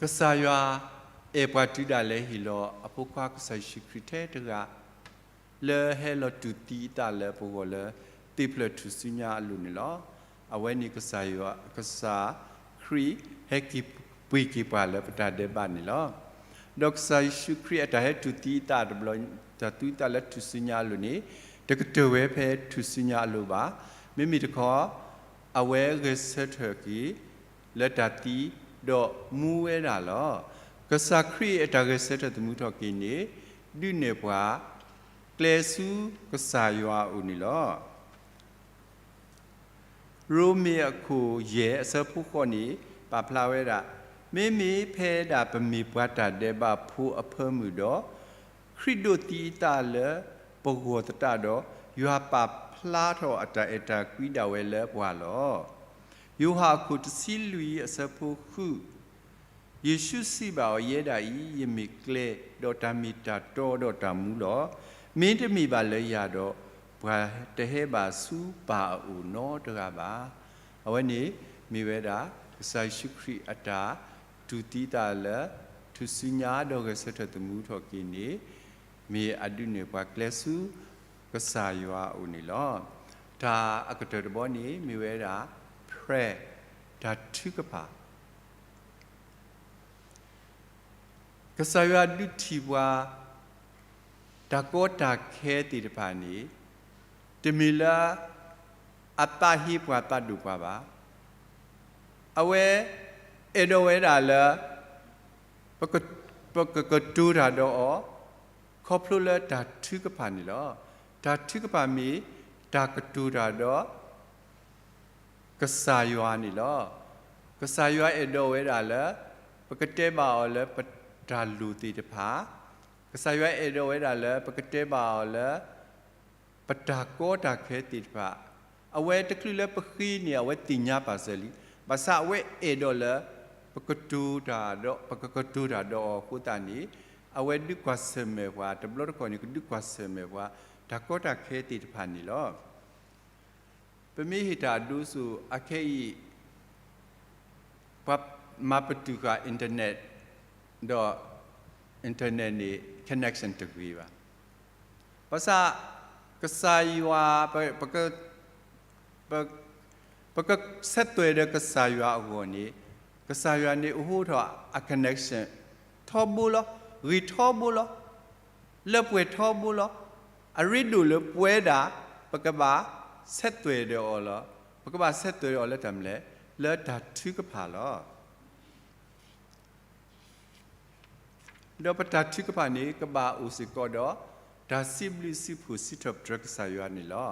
ကစၢ်ယွၤအဲၣ်ပှၤတုၤဒၣ်လဲာ်ဟ့ၣ်လီၤအဖိခွါကစၢ်ယ့ၣ်ၡူးခရံာ်ထဲတဂၤ လၢဟဲလီၤတူၢ်သံအသးလၢပဂီၢ်လၢသ့ၣ်ဖျၢၣ်ထူၣ်စုညါအလိၤန့ၣ်လီၤ. အဝဲန့ၣ်ကစၢ်ယွၤ ကစၢ်ခရံာ်ဟဲက့ၤပှ့ၤက့ၤပှၤလၢပတၢ်ဒဲးဘးန့ၣ်လီၤ. ဒီးကစၢ်ယ့ၣ်ၡူးခရံာ်အတၢ်ဟဲတူၢ်သံအသးတဘျီ တၢ်သူအသးလၢထူၣ်စုညါအလိၤန့ၣ် တကတၢၢ်ဝဲဖဲထူၣ်စုညါအလိၤဘၣ်. မ့မ့ၢ်တခီ အဝဲဂဲၤဆၢထၢၣ်က့ၤ လၢတၢ်သံ ဒီးမူဝဲဒၣ်လီၤ. ကစၢ်ခရံာ်အတၢ်ဂဲၤဆၢထၢၣ်သမူထီၣ်က့ၤန့ၣ် ဒုးနဲၣ်ပှၤ ကျဲၤဆူကစၢ်ယွၤအအိၣ်န့ၣ်လီၤ. ရိမ့ၤအခိၣ်ယဲၢ်အဆၢဖိဃိးန့ၣ် ပာ်ဖျါဝဲဒၣ်, မ့မ့ၢ်ဖဲဒၣ်ပမ့ၢ်ပှၤတၢ်ဒဲးဘးဖိအဖၢမုၢ်ဒီး ခရံာ်ဒိးသံအသးလၢပဂီၢ်သတးဒီး ယွၤပာ်ဖျါထီၣ်အတၢ်အဲၣ်တၢ်ကွံဒၣ်ဝဲလၢပှၤလီၤ. ယိၤဟၣ်အခိၣ်တဆံလွံၢ်အဆၢဖိဃု, ယ့ၣ်ၡူးစံးဘၣ်အီၤ, ယဲဒၣ်အံၤ ယမ့ၢ်ကျဲ, ဒီးတၢ်မ့ၢ်တၢ်တီ, ဒီးတၢ်မူလီၤ. မ့တမ့ၢ်ဘၣ်လၢယၤဒီး ပှၤတဟဲဘၣ်ဆူပၢ်အအိၣ်နီတဂၤဘၣ်. အဝဲန့ၣ်မ့ၢ်ဝဲဒၣ် ကစၢ်ယ့ၣ်ၡူးခရံာ်အတၢ်တူၢ်သံသးလၢ ထူၣ်စုညါဒီးဂဲၤဆၢထၢၣ်သမူထီၣ်က့ၤန့ၣ် မ့ၢ်အဒုးနဲၣ်ပှၤကျဲၤဆူကစၢ်ယွၤအအိၣ်န့ၣ်လီၤ. တၢ်အကတၢၢ်တဘီန့ၣ် မ့ၢ်ဝဲဒၣ် prayer, တၢ်ထုကဖၣ် ကစၢ်ယွၤဒုးထံၣ်ပှၤ တၢ်ကီတၢ်ခဲသ့ၣ်တဖၣ်န့ၣ် တမ့ၢ်လၢအသးဟ့ပှၤသးဒိၣ်ပှၤဘၣ်. အဝဲအဲၣ်ဒိးဝဲဒၣ်လၢ ပကကတိၤတၢ်ဒီးအီၤ ခီဖျိလၢတၢ်ထုကဖၣ်န့ၣ်လီၤ. တၢ်ထုကဖၣ်မ့ၢ်တၢ်ကတိၤတၢ်ဒီး ကစၢ်ယွၤန့ၣ်လီၤ. ကစၢ်ယွၤအဲၣ်ဒိးဝဲဒၣ်လၢ ပကတဲဘၣ်အီၤလၢပတၢ်လိၣ်သ့ၣ်တဖၣ်, ကစၢ်ယွၤအဲၣ်ဒိးဝဲဒၣ်လၢ ပကတဲဘၣ်အီၤလၢ ပတၢ်ကီတၢ်ခဲသ့ၣ်တဖၣ်, အဝဲတချုးလၢပဃ့န့ၣ် အဝဲသ့ၣ်ညါပာ်စၢၤလံ. ဘၣ်ဆၣ်အဝဲအဲၣ်ဒိးလၢ ပကတိၤတၢ်ဒီး ပကကတိၤတၢ်ဒီးအီၤအဃိသတးန့ၣ် အဝဲဒုးကွၢ်ဆၢၣ်မဲာ်ပှၤ, တဘျီတခီၣ်န့ၣ် ကဒုးကွၢ်ဆၢၣ်မဲာ်ပှၤ တၢ်ကီတၢ်ခဲသ့ၣ်တဖၣ်န့ၣ်လီၤ. ပမ့ၢ်ဟ့ၣ်တၢ်အဒိအဆိ အခဲအံၤ ပှၤမၤပတုာ်ဃာ် internet ဒီး internet န့ၣ် connection တဂ့ၤဘၣ်. ဘၣ်ဆၣ် ကစၢ်ယွၤ ပ ပက ပ ပကဆဲးသွဲၣ်ဒီးကစၢ်ယွၤအဂီၢ်န့ၣ် ကစၢ်ယွၤန့ၣ် အိၣ်ဟိထီၣ်အ connection ထီဘိလီၤ. ဂ့ၤထီဘိလီၤ. လၢပှဲၤထီဘိလီၤ. အရ့ဒိၣ်လၢပဝဲဒၣ် ပကဘၣ်ဆဲးသွဲၣ်ဒီးအီၤလီၤ. ပကဘၣ်ဆဲးသွဲၣ်ဒီးအီၤလၢတၢ်မနုၤလဲၣ်, လၢတၢ်ထုကဖၣ်လီၤ. ဒီးပတၢ်ထုကဖၣ်န့ၣ် ကဘၣ်အိၣ်စ့ၢ်ကီးဒီး တၢ်စံးဘျုးစံးဖှိၣ်စံးထီၣ်ပတြၢၤကစၢ်ယွၤန့ၣ်လီၤ.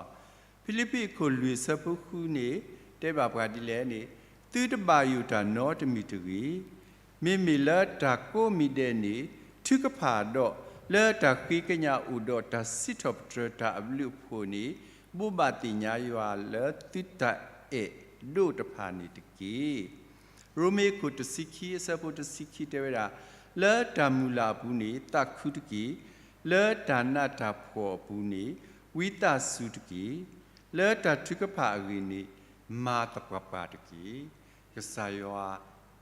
ဖံလံးပံးအခိၣ်လွံၢ်အဆၢဖိဃုန့ၣ် တဲဘၣ်ပှၤဒ်လဲၣ်န့ၣ်, သုတဘၣ်ယိၣ်တၢ်နီတမံၤတဂ့ၤ, မ့မ့ၢ်လၢတၢ်ကိးမံၤဒဲးန့ၣ် ထုကဖၣ်ဒီး လၢတၢ်ဃ့ကညးအိၣ်ဒီးတၢ်စံးထီၣ်ပတြၢၤတၢ်အဘျုးအဖှိၣ်န့ၣ် ဘိးဘၣ်သ့ၣ်ညါယွၤလၢသုတၢ်အဲၣ်ဒိးတဖၣ်န့ၣ်တက့ၢ်. ရိမ့ၤအခိၣ်တဆံခံအဆၢဖိတဆံခံတဲဝဲဒၣ်, လၢတၢ်မုၢ်လၢ်အပူၤန့ၣ် သးခုတက့ၢ်. လၢတၢ်နးတၢ်ဖှီၣ်အပူၤန့ၣ် ဝံသးစူၤတက့ၢ်. လၢတၢ်ထုကဖၣ်အဂ့ၢ်န့ၣ် မၤသပှၢ်ပှၢ်တက့ၢ်. ကစၢ်ယွၤ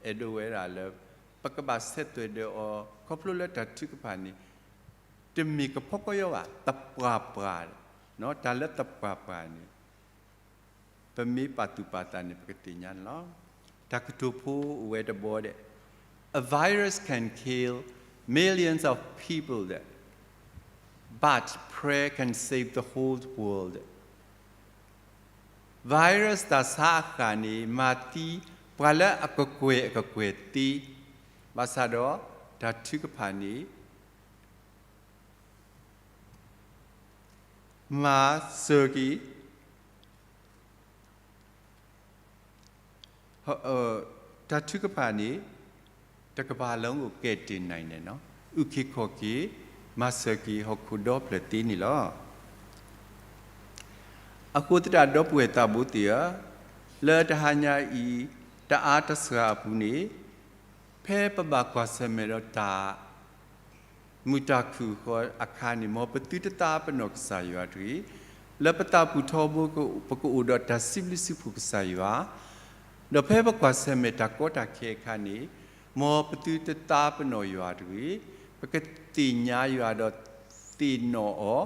အဲၣ်ဒိးဝဲဒၣ်လၢ ပကဘၣ်ဆဲးသွဲၣ်ဒီးအီၤ ခီဖျိလၢတၢ်ထုကဖၣ်န့ၣ် တမ့ၢ်ကဖီကီယီဘၣ်, သပှၢ်ပှၢ်, တၢ်လၢသပှၢ်ပှၢ်န့ၣ် ပမ့ၢ်ပာ်သူၣ်ပာ်သးန့ၣ် ပကသ့ၣ်ညါန့ၣ်လီၤ. တၢ်ကတိၤဖိအိၣ်ဝဲတဘီဒဲး, A virus can kill millions of people, but prayer can save the whole world. Virus သးဆါအဃၣ်န့ၣ် မၤသံပှၤလၢအကကွဲၢ်အကကွဲၢ်သ့, ဘၣ်ဆၣ်ဒီးတၢ်ထုကဖၣ်န့ၣ် မၤစၢၤက့ၤ တၢ်ထုကဖၣ်န့ၣ် တကမ္ဘာလုံးကို ကယ်တင်နိုင်တယ်နော်, အုၣ်က့ၤခီၣ်က့ၤ မၤစၢၤက့ၤဟီၣ်ခိၣ်ဒီဖျၢၣ်သ့န့ၣ်လီၤ. အဃိသတးဒီပုၢ်ဝဲၢ်သးဘိသ့ၣ်ဧၢ, လၢတဟါညါအံၤ တအါတစှၤအပူၤန့ၣ် ဖဲပဘၣ်ကွၢ်ဆၢၣ်မဲာ်ဒီးတၢ် မုာ်တၢ်ခုၣ်ဃီအခါန့ၣ် မ်ပသုတသးပ့ၤနီၣ်ကစၢ်ယွၤတဂ့ၤ. လၢပသးပူၤထီဘိ ပကအိၣ်ဒီးတၢ်စံးဘျုးစံးဖှိၣ်ကစၢ်ယွၤ, ဒီးဖဲပကွၢ်ဆၢၣ်မဲာ်တၢ်ကီတၢ်ခဲအခါန့ၣ် မ်ပသုတသးပ့ၤနီၣ်ယွၤတဂ့ၤ. ပကသ့ၣ်ညါယွၤဒီးသ့ၣ်နီၣ်အီ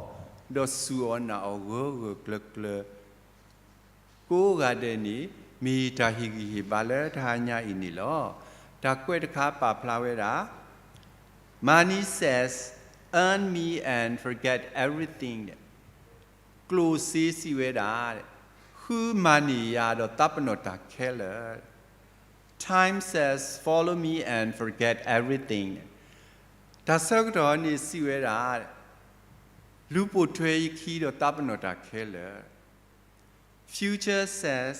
ၤ, ဒီးစူၢ်အီၤနာ်အီၤဂၢၢ်ဂၢၢ်ကျၢၤကျၢၤ ကိးဂၤဒဲးန့ၣ် မ့ၢ်တၢ်ဟ့ၣ်ဂံၢ်ဟ့ၣ်ဘါလၢတဟါညါအံၤန့ၣ်လီၤ. တၢ်ကွဲးတခါပာ်ဖျါဝဲဒၣ် Money says, earn me and forget everything. ကျိၣ်စ့ စံးဝဲဒၣ်, ဃုမၤန့ၢ်ယၤဒီးသးပ့ၤနီၣ်တၢ်ခဲလၢာ်. Time says, follow me and forget everything. တၢ်ဆၢကတီၢ်န့ၣ်စံးဝဲဒၣ်, လူၤပိာ်ထွဲယခံဒီးသးပ့ၤနီၣ်တၢ်ခဲလၢာ်. Future says,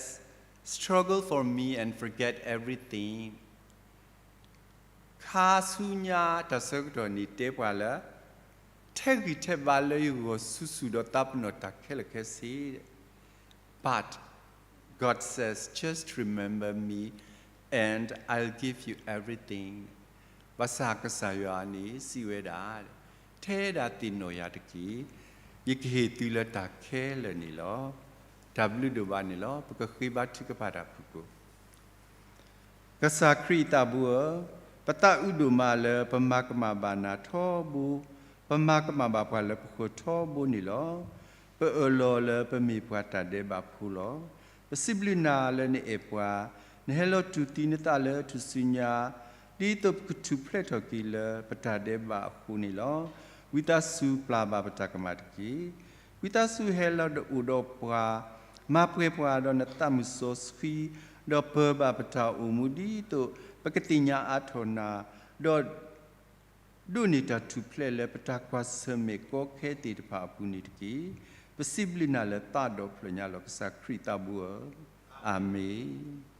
struggle for me and forget everything. ခါဆူညါတၢ်ဆၢကတီၢ်န့ၣ်တဲပှၤလၢ ထဲးဂံၢ်ထဲးဘါလၢယဂီၢ်ဆူၣ်ဆူၣ်ဒီးသးပ့ၤနီၣ်တၢ်ခဲလၢာ်ခဲဆ့. But God says, just remember me and I'll give you everything. ဘၣ်ဆၣ်ကစၢ်ယွၤန့ၣ်စံးဝဲဒၣ်, ထဲဒၣ်သ့ၣ်နီၣ်ယၤတက့ၢ်, ယကဟ့ၣ်သုလၢတၢ်ခဲလၢာ်န့ၣ်လီၤ. တၢ်ဘျုးဒိၣ်ဘၣ်န့ၣ်လီၤ. ပကဃ့ဘါထုကဖၣ်တၢ်ဖုၣ်ကိာ် ကစၢ်ခရံာ်သးဘိဧၢ, ပသးအုးဒိၣ်မးလၢပမၤကမၣ်ဘၣ်နၤထီဘိ, ပမၤကမၣ်ဘၣ်ပှၤလၢပဃၢၤထီဘိန့ၣ်လီၤ. ပအၢၣ်လီၤလၢပမ့ၢ်ပှၤတၢ်ဒဲးဘးဖိလီၤ. ပစံးဘျုးနၤလၢနအဲၣ်ပှၤ, နဟဲလီၤတူၢ်သံနသးလၢထူၣ်စုညါ, ဒ်သိးပကထူၣ်ဖျဲးထီၣ်က့ၤလၢပတၢ်ဒဲးဘးအဃိန့ၣ်လီၤ. ဝံသးစူၤပျၢ်ဘၣ်ပတၢ်ကမၣ်တက့ၢ်. ဝံသးစူၤဟဲလီၤအိၣ်ဒီးပှၤ, မၤပှဲၤပှၤဒီးနသးမုၢ်စီဆှံ, ဒီးပၢၤဘၣ်ပတၢ်အိၣ်မူဒ်သိး ပကသ့ၣ်ညါအါထီၣ်နၤ, ဒီး ဒိးန့ၢ်တၢ်ထူၣ်ဖျဲးလၢပတၢ်ကွၢ်ဆၢၣ်မဲာ်ကီခဲသ့ၣ်တဖၣ်အပူၤန့ၣ်တက့ၢ်. ပစံးဘျုးနၤလၢသးဒီဖျၢၣ်ညါလီၤ. ကစၢ်ခရံာ်သးဘိဧၢ, အၤမ့ၣ်.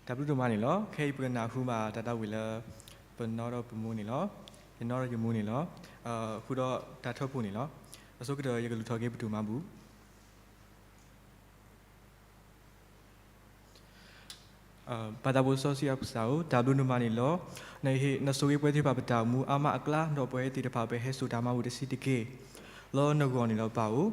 တၢ်ဘျုးဒိၣ်မးန့ၣ်လီၤ. ခဲအံၤပကနၢ်ဟူဘၣ်တၢ်သးဝံၣ်လၢ ပနီၢ်ဒီးပမူန့ၣ်လီၤ. ယနီၢ်ဒီးယမူန့ၣ်လီၤ. ဃုာ်ဒီးတၢ်ထၢဖှိၣ်န့ၣ်လီၤ. အဆိကတၢၢ်ယကလူၤထီၣ်က့ၤပဒိၣ်မးပူၤ. ဘၣ်သးဖိစီဆှံအကစၢ်ဧၢ, တၢ်ဘျုးဒိၣ်မးန့ၣ်လီၤ. နဟ့ၣ်နဆိၣ်ဂ့ၤပှဲၤထံၣ်ဘၣ်ပတၢ်အိၣ်မူအါမးအကျါ, ဒီးပဝဲသ့ၣ်တဖၣ်ပဟဲစိာ်တၢ်မၤဘူၣ်တဆံးတက့ၢ်. လၢနဂီၢ်န့ၣ်လီၤပၢ်ဧၢ,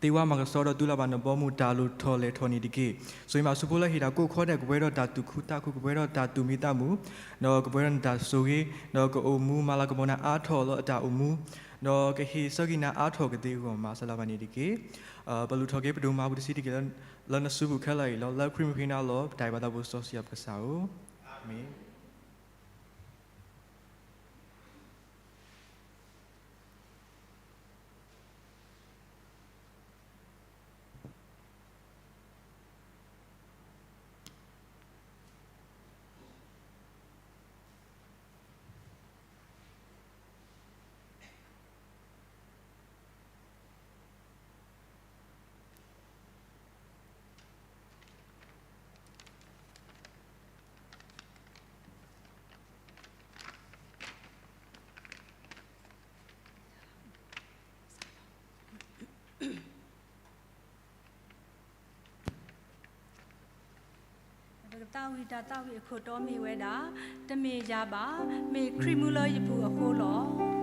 သ့ဝါမၤကဆှီဒီးသူလၢ်ဘၣ်နဘီမုၢ်တၢ်လိၣ်ထီၣ်လဲၢ်ထီၣ်န့ၣ်တက့ၢ်. ဆိၣ်ဂ့ၤမးဆူဖိလၢဟ့ၣ်တၢ်ကိးခီဒဲး, ကပှဲၤဒီးတၢ်သူၣ်ခုသးခု, ကပှဲၤဒီးတၢ်သူၣ်မံသးမုာ်, ဒီးကပှဲၤဒီးနတၢ်ဆိၣ်ဂ့ၤ, ဒီးကအိၣ်မူမၤလၤကပီၤနၤအါထီၣ်လၢအတၢ်အိၣ်မူ, ဒီးကဟ့ၣ်ဆၢက့ၤနၤအါထီၣ်ကသ့အဂီၢ် မၤစၢၤလၢ်ဘၣ်န့ၣ်တက့ၢ်. ပလူၤထီၣ်က့ၤပဒိၣ်မးပူၤတဆံးတက့ၢ် လၢနစုပူၤခဲလၢာ်အံၤလီၤ. လၢခရံာ်မုၢ်ဃ့နၤလီၤ. ပတၢ်အံၤဘၣ်သးဖိစီဆှံအကစၢ်ဧၢ, အၤမ့ၣ်.ပကသးဝံၣ်တၢ်သးဝံၣ်အခိၣ်တီမ့ၢ်ဝဲဒၣ်, တမ့ၢ်ယၤဘၣ်, မ့ၢ်ခရံာ်မူလၢယပူၤအဃိလီၤ.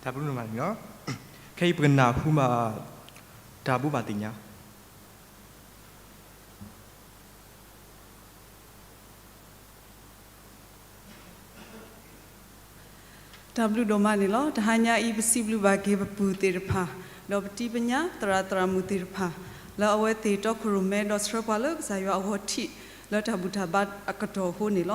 တၢ်ဘျုးဒိၣ်မးန့ၣ်လီၤ. ခဲအံၤပကနၢ်ဟူဘၣ် တၢ်ဘိးဘၣ်သ့ၣ်ညါ တၢ်ဘျုးဒိၣ်မးန့ၣ်လီၤ. တဟါညါအံၤ ပစံးဘျုးဘၣ်က့ၤပပုၢ်သ့ၣ်တဖၣ်, ဒီးပတံၤပညါသရၣ်သရၣ်မုၣ်သ့ၣ်တဖၣ်, လၢအဝဲသ့ၣ်တီခိၣ်ရိၣ်မဲ ဒီးဆှၢပှၤလၢကစၢ်ယွၤအဂီၢ်ထံး လၢတၢ်ဘူၣ်တၢ်ဘါအကတီၢ်အဃိန့ၣ်လီၤ.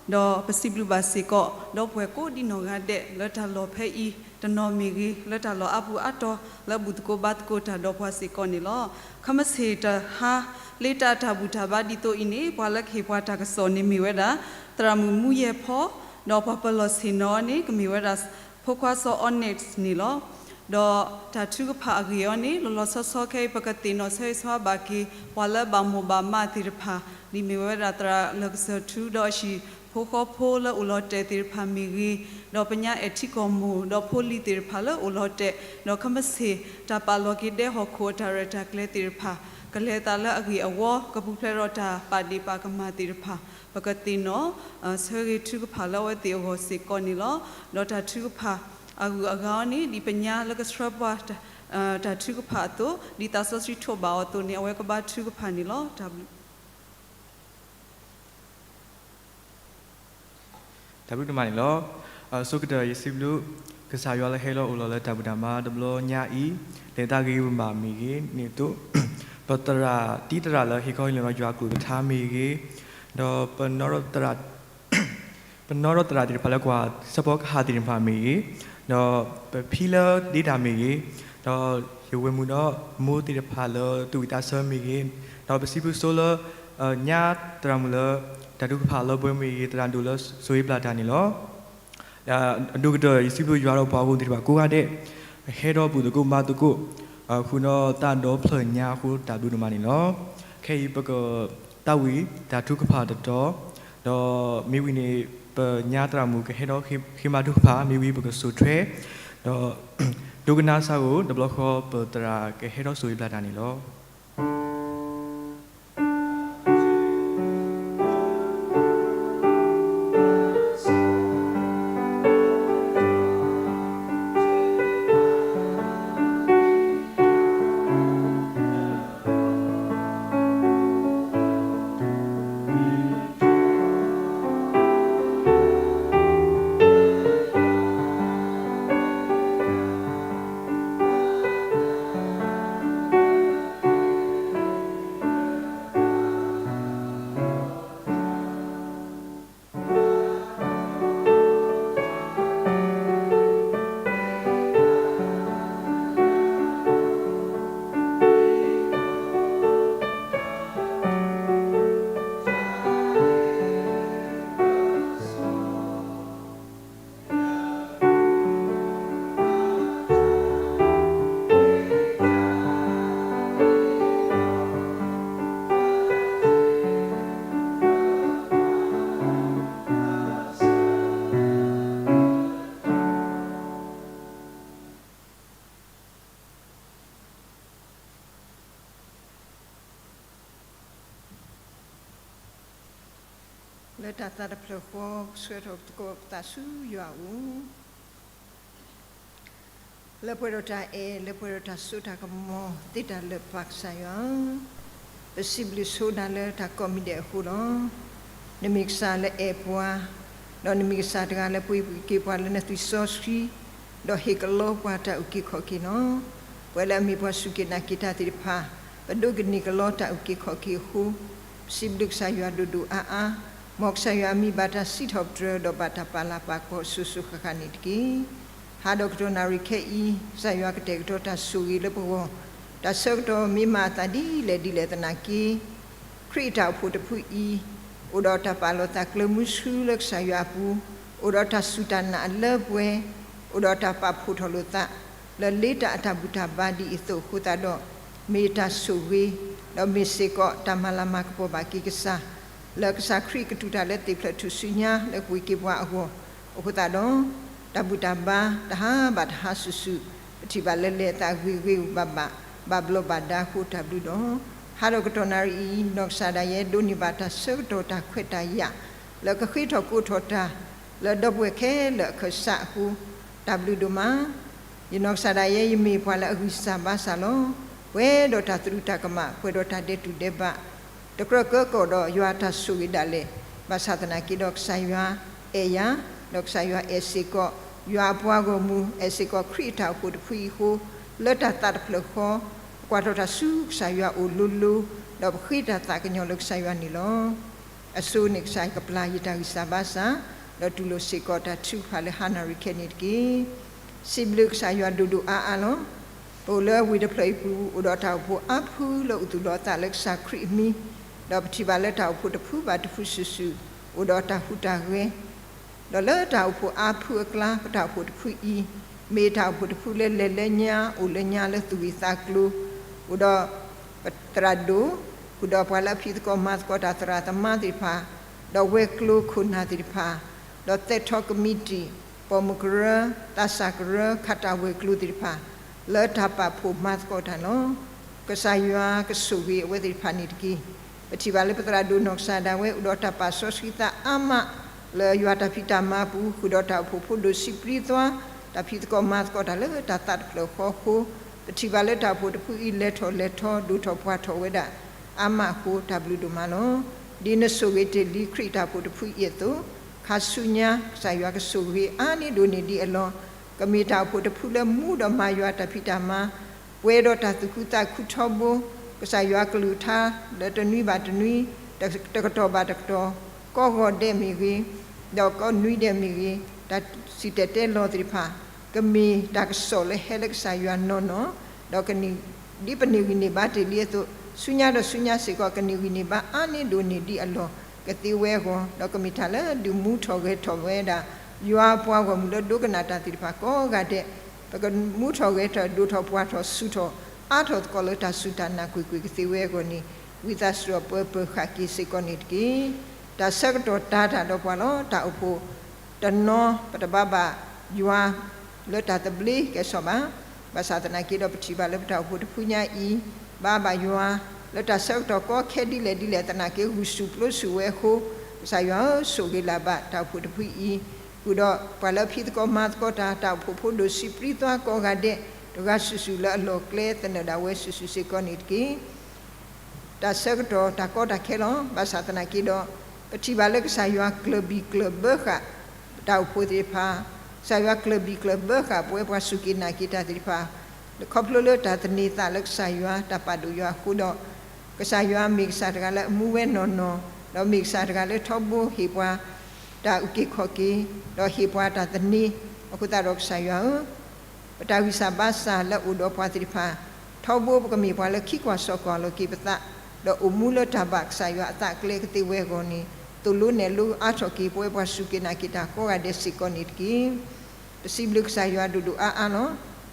ဒီးပစံးဘျုးဘၣ်စ့ၢ်ကီး ဒီပုၢ်ဝဲၢ်ကိးဒံနီၢ်ဂၤဒဲး လၢတၢ်လီၢ်ဖဲအံၤ တနီၤမ့ၢ်ဂ့ၤ, လၢတၢ်လီၢ်အါပူၤအါတီၤ လၢဘူၣ်သကိးဘါသကိးတၢ်ဒီးပှၤစ့ၢ်ကီးန့ၣ်လီၤ. ခဲမုၢ်ဆ့ၣ်တဟါ လၢတၢ်ဘူၣ်တၢ်ဘါဒ်သိးအံၤန့ၣ် ပှၤလၢကဟ့ၣ်ပှၤတၢ်ကစီၣ်န့ၣ်မ့ၢ်ဝဲဒၣ် သရၣ်မုၣ်မူယဲၢ်ဖီ, ဒီးပှၤပလီၢ်ဆ့ၣ်နီၤအီၤန့ၣ် ကမ့ၢ်ဝဲဒၣ် ဖိခွါစီၤအီနက်စ်န့ၣ်လီၤ. ဒီးတၢ်ထုကဖၣ်အဂ့ၢ်အီၤန့ၣ် လီၤလီၤဆီဆီခဲအံၤ ပကသ့ၣ်နီၣ်ဆၢဂ့ၤဆၢဝါဘၣ်က့ၤ ပှၤလၢဘၣ်မိၢ်ဘၣ်မးသ့ၣ်တဖၣ် ဒ်မ့ၢ်ဝဲဒၣ်သရၣ်လၢကစၢၢ်ထူ ဒီးအဟံၣ်ဖိဃီဖိလၢအိၣ်လီၤတဲာ်သ့ၣ်တဖၣ်မ့ၢ်ဂ့ၤ, ဒီးပညါအဲၣ်ထံကီၢ်မိၢ် ဒီးဖိလံၤသ့ၣ်တဖၣ်လၢအိၣ်လီၤတဲာ်, ဒီးခဲမုၢ်ဆ့ၣ် တၢ်ပာ်လီၤက့ၤဒဲဟီၣ်ခိၣ်အတၢ်ရဲၣ်တၢ်ကျဲၤသ့ၣ်တဖၣ် ကလဲၤသးလၢအဂ့ၢ်အဝီ ကပူၤဖျဲးဒီးတၢ်ပာ်ဒ့ၣ်ပာ်ကမၣ်သ့ၣ်တဖၣ် ပကသ့ၣ်နီၣ် ဆၢဂ့ၤထုကဖၣ်လၢအဝဲသ့ၣ်အဂီၢ်စ့ၢ်ကီးန့ၣ်လီၤ. ဒီးတၢ်ထုကဖၣ်အဂုၤအဂၤအီၤန့ၣ် ဒ်ပညါလၢကဆှၢပှၤ တၢ်ထုကဖၣ်အသိး ဒ်သးစီဆှံထိးဘၣ်အီၤအသိးန့ၣ် အဝဲကဘါထုကဖၣ်န့ၣ်လီၤ. တၢ်ဘျုး တၢ်ဘျုးဒိၣ်မးန့ၣ်လီၤ. အဆိကတၢၢ်ယစံးဘျုး ကစၢ်ယွၤလၢဟဲလီၤအိၣ်လီၤလၢတၢ်ဘူၣ်တၢ်ဘါတဘျီညါအံၤ လဲၤသးဂ့ၤဂ့ၤဘၣ်ဘၣ်မ့ၢ်ဂ့ၤန့ၣ်အသိး ပသရၣ်တံၤသရၣ်လၢဟ့ၣ်ခီဟ့ၣ်နီၤယွၤကလုၢ်ကထါမ့ၢ်ဂ့ၤ, ဒီး ပနီၣ်ဒီးသရၣ်သ့ၣ်တဖၣ်လၢကွၢ်စၢဖီကဟၣ်သ့ၣ်တဖၣ်မ့ၢ်ဂ့ၤ, ဒီးပဖံလၢဒ့တၢ်မ့ၢ်ဂ့ၤ, ဒီးယဝဲၢ်မုၣ်ဒီးမိၢ်သ့ၣ်တဖၣ်လၢသူၣ်ဝံၣ်သးဆၢမ့ၢ်ဂ့ၤ, ဒီးပစံးဘျုးဆိလၢ ညါသရၣ်မုၣ်လၢ တၢ်ထုကဖၣ်လီၤဘှံးမ့ၢ်ဂ့ၤ သရၣ်ဒိၣ်လၢစိၤအ့ဘျၣ်တၢ်န့ၣ်လီၤ. အဒိၣ်ကတၢၢ် ယစံးဘျုးယွၤဒီးပှၤဂီၢ်မုၢ်သ့ၣ်တဖၣ်ကိးဂၤဒဲး ဟဲဒီးဘူၣ်သကိးဘါသကိး ဃုာ်ဒီးသးဒီဖျၢၣ်ညါအဃိ တၢ်ဘျုးဒိၣ်မးန့ၣ်လီၤ. ခဲအံၤပကသးဝံၣ်တၢ်ထုကဖၣ်တတီၤ, ဒီးမ့ၢ်ဝံၤန့ၣ် ပညါသရၣ်မုၣ်ကဟဲဒီးဃ့မၤထုကဖၣ်, မ့ၢ်ဝံၤပကစိာ်ထွဲ, ဒီး ဒိကနၣ်စၢ်ဧိၤ တဘျီဃီပသရၣ်ကဟဲဒီးစိၤအ့ဘျၣ်တၢ်န့ၣ်လီၤ. လၢတၢ်သးတဖျၢၣ်ဃီ ဆှၢထီၣ်သကိးပသးဆူယွၤအအိၣ်, လၢပှဲၤဒီးတၢ်အဲၣ် လၢပှဲၤဒီးတၢ်စိတၢ်ကမီၤ သ့တၢ်လၢာ်ပၢ်ကစၢ်ယွၤ, ပစံးဘျုးဆိနၤလၢတၢ်ကိးမံၤဒဲးအဃိလီၤ. နမ့ၢ်ကစၢ်လၢအဲၣ်ပှၤ, ဒီးနမ့ၢ်ကစၢ်တဂၤလၢပှ့ၤက့ၤပှၤလၢနသွံၣ်စီဆှံ, ဒီးဟ့ၣ်ကလီပှၤတၢ်အုၣ်က့ၤခီၣ်က့ၤလီၤ. ပဝဲလၢအမ့ၢ်ပှၤစူၢ်က့ၤနာ်က့ၤတၢ်သ့ၣ်တဖၣ် ပဒိးကန့ၢ်ကလီတၢ်အုၣ်က့ၤခီၣ်က့ၤအဃိ, ပစံးဘျုးကစၢ်ယွၤဒိၣ်ဒိၣ်အါအါ, မ်ကစၢ်ယွၤအမံၤဘၣ်တၢ်စံးထီၣ်ပတြၢၤ ဒီးဘၣ်တၢ်ပာ်လၤပာ်ကပီၤစိၤစိၤဃၣ်ဃၣ်န့ၣ်တက့ၢ်. ဟါဒီးကတီၢ်နၣ်ရံၣ်ခဲအံၤ ကစၢ်ယွၤကတဲာ်ကတီၤတၢ်ဆိၣ်ဂ့ၤလၢပဂီၢ်, တၢ်ဆၢကတီၢ်မ့ၢ်မၤအသးဒ်လဲၣ်ဒ်လဲၣ်သနာ်က့ ခရံာ်အတၢ်အိၣ်ဖှိၣ်တဖုအံၤ အိၣ်ဒီးတၢ်ပာ်လီၤသးကျၢၤမုဆူလၢကစၢ်ယွၤအပူၤ, အိၣ်ဒီးတၢ်စူၢ်တၢ်နာ်အလၢပှဲၤ, အိၣ်ဒီးတၢ်ပာ်ဖှိၣ်ထီၣ်လိာ်သး လၢလ့တၢ်အတၢ်ဘူၣ်တၢ်ဘါဒ်အံၤအသိးအဃိသတးဒီး, မ့ၢ်တၢ်ဆိၣ်ဂ့ၤ, ဒီးမ့ၢ်စ့ၢ်ကီးတၢ်မၤလၤမၤကပီၤဘၣ်က့ၤကစၢ်, လၢကစၢ်ခရံာ်ကတူၢ်တၢ်လၢသ့ၣ်ဖျၢၣ်ထူၣ်စုညါလၢပှ့ၤက့ၤပှၤအဂီၢ်အဃိသတးဒီး, တၢ်ဘူၣ်တၢ်ဘါ တဟါဘၣ်တဟါစုာ်စုာ် ပထံၣ်ဘၣ်လၢလဲၤအသးဂ့ၤဂ့ၤဘၣ်ဘၣ် ဘၣ်ဘျီးဘၣ်ဒါအဃိတၢ်ဘျုးဒီး, ဟါဒီးကတီၢ်နၣ်ရံၣ်အံၤ နီၢ်ကစၢ်ဒၣ်ယဲဒိးန့ၢ်ဘၣ်တၢ်ဆၢကတီၢ်တၢ်ခွဲးတၢ်ယာ် လၢကဃ့ထီၣ်ကိးထီၣ်တၢ် လၢဒီပုၢ်ဝဲၢ်ခဲလၢာ်အခၢၣ်စးအဃိ, တၢ်ဘျုးဒိၣ်မး. ယနီၢ်ကစၢ်ဒၣ်ယဲ ယမ့ၢ်ပှၤလၢအဂံၢ်စၢ်ဘါစၢ်လီၤ. ပှဲၤဒီးတၢ်သရူးတၢ်ကမၣ်, ပှဲၤဒီးတၢ်ဒဲးတူၢ်ဒဲးဘး, တကြၢးကၢကီၣ်ဒီးယွၤအတၢ်ဆိၣ်ဂ့ၤဒၣ်လဲာ်, ဘၣ်ဆၣ်သနာ်က့ဒီး ကစၢ်ယွၤအဲၣ်ယၤ, ဒီးကစၢ်ယွၤအဲၣ်စ့ၢ်ကီး ယွၤအပှၤဂီၢ်မုၢ်, အဲၣ်စ့ၢ်ကီးခရံာ်အတၢ်အိၣ်ဖှိၣ်တဖုအံၤအဃိ, လၢတၢ်သးတဖျၢၣ်ဃီ ပကွၢ်ထီၣ်တၢ်ဆူကစၢ်ယွၤအအိၣ်လိၤလိၤ, ဒီးပဃ့တၢ်သးကညီၤလၢကစၢ်ယွၤန့ၣ်လီၤ. အစိန့ၣ်ကစၢ်ကပျၢ်ယတၢ်ဂံၢ်စၢ်ဘါစၢ်, ဒီးတူၢ်လိာ်စ့ၢ်ကီးတၢ်ထုကဖၣ်လၢဟါနၣ်ရံၣ်ခဲအံၤန့ၣ်တက့ၢ်. စံးဘျုးကစၢ်ယွၤဒိၣ်ဒိၣ်အါအါလီၤ. ပအိၣ်လၢဝ့ၢ်တဖျၢၣ်အံၤပူၤ အိၣ်ဒီးတၢ်အိၣ်ဖှိၣ်အါဖုလၢအုၣ်သူၣ်လီၤအသးလၢကစၢ်ခရံာ်အမံၤ, ဒီးပထံၣ်ဘၣ်လၢတၢ်အိၣ်ဖှိၣ်တဖုဘၣ်တဖုစုာ်စုာ် အိၣ်ဒီးတၢ်ဟူးတၢ်ဂဲၤ ဒီးလၢတၢ်အိၣ်ဖှိၣ်အါဖုအကျါ ပတၢ်အိၣ်ဖှိၣ်တဖုအံၤ မ့ၢ်တၢ်အိၣ်ဖှိၣ်တဖုလၢလဲၤလၢညါ အိၣ်လၢညါလၢသူၣ်ဂ့ၢ်သးကျိၤ, အိၣ်ဒီးပသရၣ်ဒိၣ်, ဃုာ်ဒီးပှၤလၢအဖံးသကိးမၤသကိးတၢ်သရၣ်သမါသ့ၣ်တဖၣ်, ဒီးဝဲၤကျိၤခိၣ်နၢ်သ့ၣ်တဖၣ်, ဒီးသဲးထီၣ်ကမံးတံာ်, ပိာ်မုၣ်ကရၢ, သးစၢ်ကရၢ, ခးတၢ်ဝဲၤကျိၤသ့ၣ်တဖၣ် လၢတၢ်ပာ်ဖှိၣ်မၤသကိးတၢ်လီၤ. ကစၢ်ယွၤကဆိၣ်ဂ့ၤအဝဲသ့ၣ်တဖၣ်န့ၣ်တက့ၢ်. ပထံၣ်ဘၣ်လၢပသရၣ်ဒိၣ်နီၢ်ကစၢ်ဒၣ်ဝဲ အိၣ်ဒီးတၢ်ပာ်စီဆှံသးအါမး လၢယွၤတၢ်ဖံးတၢ်မၤအပူၤ ဃုာ်ဒီးတၢ်အိၣ်ဖှိၣ်ဖိဒိၣ်ဆံးပြံသွါ တၢ်ဖံးသကိးမၤသကိးတၢ်လၢတၢ်သးတဖျၢၣ်ဃီအဃိ, ပထံၣ်ဘၣ်လၢတၢ်အိၣ်ဖှိၣ်တဖုအံၤ လဲၤထီၣ်လဲၤထီ ဒိၣ်ထီၣ်ပှၢ်ထီၣ်ဝဲဒၣ်အါမးအဃိ တၢ်ဘျုးဒိၣ်မးလီၤ. ဒ်နဆိၣ်ဂ့ၤတ့ၢ်လံခရံာ်တၢ်အိၣ်ဖှိၣ်တဖုအံၤအသိး, ခါဆူညါ ကစၢ်ယွၤကဆိၣ်ဂ့ၤအါန့ၢ်ဒိၣ်န့ၢ်ဒံးအလီၢ်, ကမ့ၢ်တၢ်အိၣ်ဖှိၣ်တဖုလၢမူဒီးမၤယွၤတၢ်ဖံးတၢ်မၤ ပှဲၤဒီးတၢ်သူၣ်ခုသးခုထီဘိ, ကစၢ်ယွၤကလုၢ်ကထါ လၢတနွံဘၣ်တနွံ, တကတီၢ်ဘၣ်တကတီၢ်, ကိးဂီၤဒဲးမ့ၢ်ဂ့ၤ, ဒီးကိးနွံဒဲးမ့ၢ်ဂ့ၤ, တၢ်စံၣ်တဲၤတဲလီၤသ့ၣ်တဖၣ်, ကမ့ၢ်တၢ်ကစီၣ်လၢဟဲလၢကစၢ်ယွၤနီၢ်နီၢ်, ဒီးကန့ၢ် ဒ်ပန့ၢ်ဂံၢ်န့ၢ်ဘါတ့ၢ်လံအသိး, ဆူညါဒီးဆူညါစ့ၢ်ကီး ကန့ၢ်ဂံၢ်န့ၢ်ဘါအါန့ၢ်ဒိၣ်န့ၢ်ဒံးအလီၢ် ကသ့ဝဲအဂီၢ်, ဒီးကမ့ၢ်တၢ်လၢဒုးမူထီၣ်ဂဲၤထီၣ်ဝဲဒၣ် ယွၤအပှၤဂီၢ်မုၢ်လၢဒိကနၣ်တၢ်သ့ၣ်တဖၣ်ကိးဂၤဒဲး, ပကမူထီၣ်ဂဲၤထီၣ် ဒိၣ်ထီၣ်ပှၢ်ထီၣ် ဆူၣ်ထီၣ်အါထီၣ်သကိးလၢတၢ်စူၢ်တၢ်နာ်ကွ့ၢ်ကွ့ၢ်ကသ့ဝဲအဂီၢ်န့ၣ်, ဝံသးစူၤဒီးပၢပၢၤဃာ်က့ၤစ့ၢ်ကီးန့ၣ်တက့ၢ်. တၢ်ဆၢကတီၢ်တၤတၢ်ဒီးပှၤလီၤ. တၢ်အိၣ်ဖှိၣ်တနီၤ ပတဘါဘၣ်ယွၤ လၢတၢ်သဘျ့ကဲထီၣ်ဘၣ်. ဘၣ်ဆၣ်သနာ်က့ဒီး ပထံၣ်ဘၣ်လၢပတၢ်အိၣ်ဖှိၣ်တဖုညါအံၤ ဘါဘၣ်ယွၤ လၢတၢ်ဆၢကတီၢ်ကီခဲဒ်လဲၣ်ဒ်လဲၣ်သနာ်က့ ဂုာ်ဆူၣ်ပျိဆူၣ်ဝဲအဃိ, ကစၢ်ယွၤဧၢ, ဆိၣ်ဂ့ၤလၢ်ဘၣ်တၢ်အိၣ်ဖှိၣ်တဖုအံၤ, ဃုာ်ဒီးပှၤလၢအဖံးသကိးမၤသကိးတၢ်, တၢ်အိၣ်ဖှိၣ်ဖိဒိၣ်ဆံးပြံသွါကိးဂၤဒဲး, တဂၤစုာ်စုာ်လၢအလီၢ်ကျဲသနၢၣ်ဒၣ်ဝဲစုာ်စုာ်စ့ၢ်ကီးန့ၣ်တက့ၢ်. တၢ်ဆၢကတီၢ်တၢ်ကီတၢ်ခဲလီၤ. ဘၣ်ဆၣ်သနာ်က့ဒီး ပထံၣ်ဘၣ်လၢကစၢ်ယွၤကျၢၢ်ဘံၣ်ကျၢၢ်ဘၢဃာ် တၢ်အိၣ်ဖှိၣ်သ့ၣ်တဖၣ်, ကစၢ်ယွၤကျၢၢ်ဘံၣ်ကျၢၢ်ဘၢဃာ် ပဝဲပှၤစူၢ်က့ၤနာ်က့ၤတၢ်သ့ၣ်တဖၣ်, ခီဖျိလၢတၢ်သန့ၤသးလၢကစၢ်ယွၤ တၢ်ပာ်ဒိၣ်ယွၤအဃိဒီး, ကစၢ်ယွၤမ့ၢ်ကစၢ်တဂၤလၢအမူဝဲနီၢ်နီၢ်, ဒီးမ့ၢ်ကစၢ်တဂၤလၢထီဘိဟ့ၣ်ပှၤ တၢ်အုၣ်က့ၤခီၣ်က့ၤ, ဒီးဟ့ၣ်ပှၤတၢ်သန့ၤ, အဃိသတးဒီးကစၢ်ယွၤဧၢ, ပတၢ်ဂံၢ်စၢ်ဘါစၢ်လၢအအိၣ်ဒီးပှၤသ့ၣ်တဖၣ်, ထီဘိပကမ့ၢ်ပှၤလၢခံကွၢ်စီကွၢ်လီၤက့ၤပသး, ဒီးအိၣ်မူလၢတၢ်ဘၣ်ကစၢ်ယွၤအသးအကျဲကသ့ဝဲအဂီၢ်န့ၣ်, သိၣ်လိနဲၣ်လိအါထီၣ်က့ၤ ပဝဲပှၤစူၢ်က့ၤနာ်က့ၤတၢ်ကိးဂၤဒဲးစ့ၢ်ကီးန့ၣ်တက့ၢ်. ပစံးဘျုးကစၢ်ယွၤဒိၣ်ဒိၣ်အါအါလီၤ.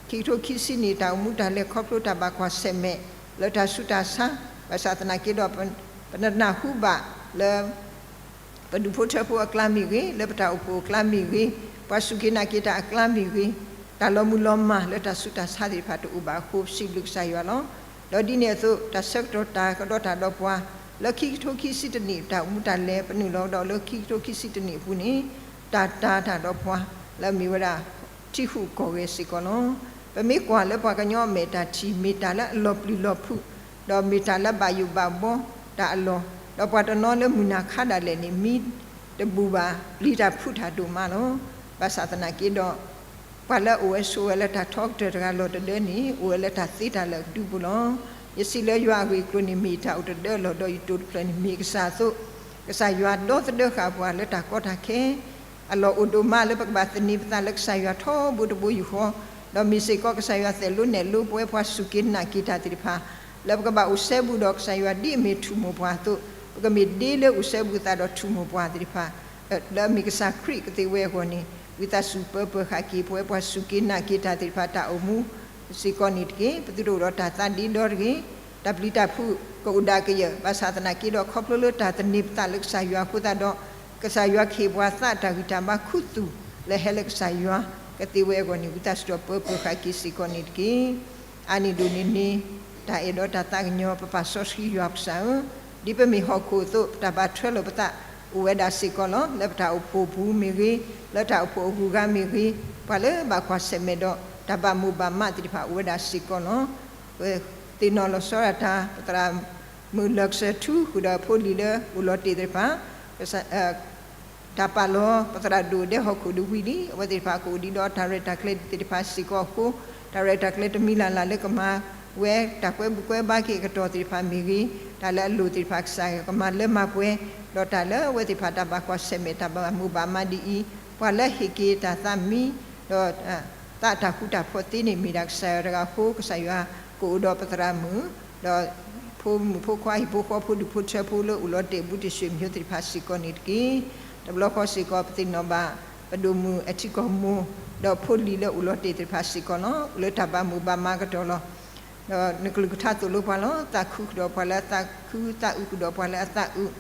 ခံကထိခံဆံနံၣ် တၢ်အိၣ်မူတၢ်လဲၤခီဖျိတၢ်ဘၣ်ကွၢ်ဆၢၣ်မဲာ် လၢတၢ်ဆူးတၢ်ဆါ, ဘၣ်ဆၣ်သနာ်က့ဒီး ပနနၢ်ဟူဘၣ်လၢ ပဒူၣ်ဖိထၢဖိအကျါမ့ၢ်ဂ့ၤ, လၢပတၢ်အိၣ်ဖှိၣ်အကျါမ့ၢ်ဂ့ၤ, ပှၤစူၢ်က့ၤနာ်က့ၤတၢ်အကျါမ့ၢ်ဂ့ၤ, တၢ်လီၤမုၢ်လီၤမၢ်လၢတၢ်ဆူးတၢ်ဆါသ့ၣ်တဖၣ်တအိၣ်ဘၣ်အဃိ ပစံးဘျုးကစၢ်ယွၤလီၤ. ဒီးဒ်န့ၣ်အသိး တၢ်ဆၢကတီၢ်တၢ်ကဒီးတၢ်ဒီးပှၤ လၢခံကထိခံဆံတနံၣ် တၢ်အိၣ်မူတၢ်လဲၤ ပနုာ်လီၤကဒီးလၢခံကထိခံဆံတနံၣ်အပူၤန့ၣ်, တၢ်တၤတၢ်ဒီးပှၤ လၢအမ့ၢ်ဝဲဒၣ် ထံဟူးကီၢ်ဂဲၤစ့ၢ်ကီးလီၤ. ပမ့ၢ်ကွၢ်လၢပှၤကညီအမဲာ်တၢ်ထံၣ် မ့ၢ်တၢ်လၢအလီၤပျံၤလီၤဖုး, ဒီးမ့ၢ်တၢ်လၢဘၣ်ယိၣ်ဘၣ်ဘီတၢ်အလီၢ်, ဒီးပှၤတနီၤလၢမုၢ်နၤခါဒၣ်လဲာ်န့ၣ် မံတဘူးဘၣ် ပျံၤတၢ်ဖုးတၢ်ဒိၣ်မးလီၤ. ဘၣ်ဆၣ်သနာ်က့ဒီး ပှၤလၢအအိၣ်ဝဲဆိးဝဲလၢတၢ်ထီကတၢၢ်တဂၤလီၤတဒၢန့ၣ် အိၣ်ဝဲလၢတၢ်သ့တၢ်လၢာ်အကဒုပူၤလီၤ. ယစံးလၢယွၤအဂ့ၢ်အကျိၤန့ၣ် မ့ၢ်ယတၢ်အိၣ်တဒၢအလီၢ် ဒီးယတိာ်တဖျၢၣ်န့ၣ်မ့ၢ်ကစၢ်အသိး, ကစၢ်ယွၤဒီသဒၢဃာ်ပှၤလၢတၢ်ကီတၢ်ခဲ အလီၢ်အိၣ်ဒိၣ်မးလၢပကဘၣ်သန့ၤပသးလၢကစၢ်ယွၤထီဘိတဘိယူၢ်ဃီ, ဒီးမ့ၢ်စ့ၢ်ကီးကစၢ်ယွၤသိၣ်လိနဲၣ်လိပဝဲပှၤစူၢ်က့ၤနာ်က့ၤတၢ်သ့ၣ်တဖၣ် လၢပကဘၣ်အိၣ်စဲဘူးဒီးကစၢ်ယွၤဒ်အမ့ၢ်ထူၣ်မိၢ်ပှၢ်အသိး, ပကမ့ၢ်ဒ့လၢအိၣ်စဲဘူးသးဒီးထူၣ်မိၢ်ပှၢ်သ့ၣ်တဖၣ် လၢအမ့ၢ်ကစၢ်ခရံာ်ကသ့ဝဲအဂီၢ်န့ၣ်, ဝံသးစူၤပၢပၢၤဃာ်က့ၤပဝဲပှၤစူၢ်က့ၤနာ်က့ၤတၢ်သ့ၣ်တဖၣ်တၢ်အိၣ်မူစ့ၢ်ကီးန့ၣ်တက့ၢ်. ပသုတအိၣ်ဒီးတၢ်သးဒ့ဒီတဂ့ၤ, တၢ်ပျံၤတၢ်ဖုးကအိၣ်ဒၣ်ကယၢၢ်, ဘၣ်ဆၣ်သနာ်က့ဒီး ခီဖျိလၢတၢ်သန့ၤပသးလၢကစၢ်ယွၤအဃိသတးဒီး, ကစၢ်ယွၤကဟ့ၣ်ပှၤသးတၢ်ဂံၢ်တၢ်ဘါခူသူၣ်လၢဟဲလၢကစၢ်ယွၤကသ့ဝဲအဂီၢ်န့ၣ်, ဝံသးစူၤဒီးပၢပၢၤဃာ်က့ၤစ့ၢ်ကီးန့ၣ်တက့ၢ်. အါန့ၢ်ဒိၣ်န့ၢ်န့ၣ် တၢ်အဲၣ်ဒီးတၢ်သးကညီၤ ပပၢ်စီဆှံယွၤကစၢ်ဧၢ, ဒ်ပမ့ၢ်ဟီၣ်ခိၣ်အသိး ပတၢ်ဘၣ်ထွဲလိာ်ပသးအိၣ်ဝဲဒၣ်စ့ၢ်ကီးလီၤ. လၢပတၢ်အိၣ်ဖှိၣ်ပူၤမ့ၢ်ဂ့ၤ, လၢတၢ်အိၣ်ဖှိၣ်အဂုၤအဂၤမ့ၢ်ဂ့ၤ, ပှၤလၢဘၣ်ကွၢ်ဆၢၣ်မဲာ်ဒီး တၢ်ဘၣ်မိၣ်ဘၣ်မးသ့ၣ်တဖၣ်အိၣ်ဝဲဒၣ်စ့ၢ်ကီးလီၤ. ပသ့ၣ်နီၣ်လီၤဆီဒၣ်တၢ် ပသရၣ်မုၣ်လၢၢ်ကစၢၢ်ထူ ဃုာ်ဒီးဖိလံၤလၢအိၣ်လီၤတ့ၢ်သ့ၣ်တဖၣ် တၢ်ပာ်လီၤပသရၣ်ဒိၣ်ဒဲဟီၣ်ခိၣ်ဒီးဝံၤလံ အဝဲသ့ၣ်တဖၣ်ကအိၣ်ဒံးဒီးတၢ်ရဲၣ်တၢ်ကျဲၤသ့ၣ်တဖၣ်စ့ၢ်ကီးအဃိ တၢ်ရဲၣ်တၢ်ကျဲၤတမံၤလၢ်လၢ်လၢကမၤဝဲတၢ်ကွဲဘူးကွဲဘါက့ၤအကတီၢ်သ့ၣ်တဖၣ်မ့ၢ်ဂ့ၤ တၢ်လၢအလိၣ်သ့ၣ်တဖၣ်ကစၢ်ယွၤကမၤလၢမၤပှဲၤ ဒီးတၢ်လၢအဝဲသ့ၣ်တဖၣ်တၢ်ဘၣ်ကွၢ်ဆၢၣ်မဲာ်တၢ်ဘၣ်မိၣ်ဘၣ်မးဒ်အံၤ ပှၤလၢဟ့ၣ်က့ၤတၢ်သးမံ ဒီး သးတၢ်ဃူတၢ်ဖိးသ့န့ၣ်မ့ၢ်ဒၣ်ကစၢ်ယွၤတဂၤအဃိ ကစၢ်ယွၤကအိၣ်ဒီးပသရၣ်မုၣ် ဒီးဖိမုၣ်ဖိခွါဟံၣ်ဖိဃီဖိဒူၣ်ဖိထၢဖိလၢအိၣ်လီၤတဲာ်ဘူးတံၢ်ဆွေမျိုးသ့ၣ်တဖၣ်စ့ၢ်ကီးန့ၣ်တက့ၢ်. တဘျီဃီစ့ၢ်ကီးပသ့ၣ်နီၣ်ဘၣ် ပဒိၣ်မုၣ်အထံကီၢ်မိၢ် ဒီးဖိလံၤလၢအိၣ်လီၤတဲာ်သ့ၣ်တဖၣ်စ့ၢ်ကီးလီၤ အိၣ်လၢတၢ်ဘၣ်မိၣ်ဘၣ်မးကတီၢ်လီၤ. ဒီးနကလုၢ်ကထါသိၣ်လိပှၤလီၤ. သးခုကဒီးပှၤလၢအသးခု သးအုးကဒီးပှၤလၢအသးအုး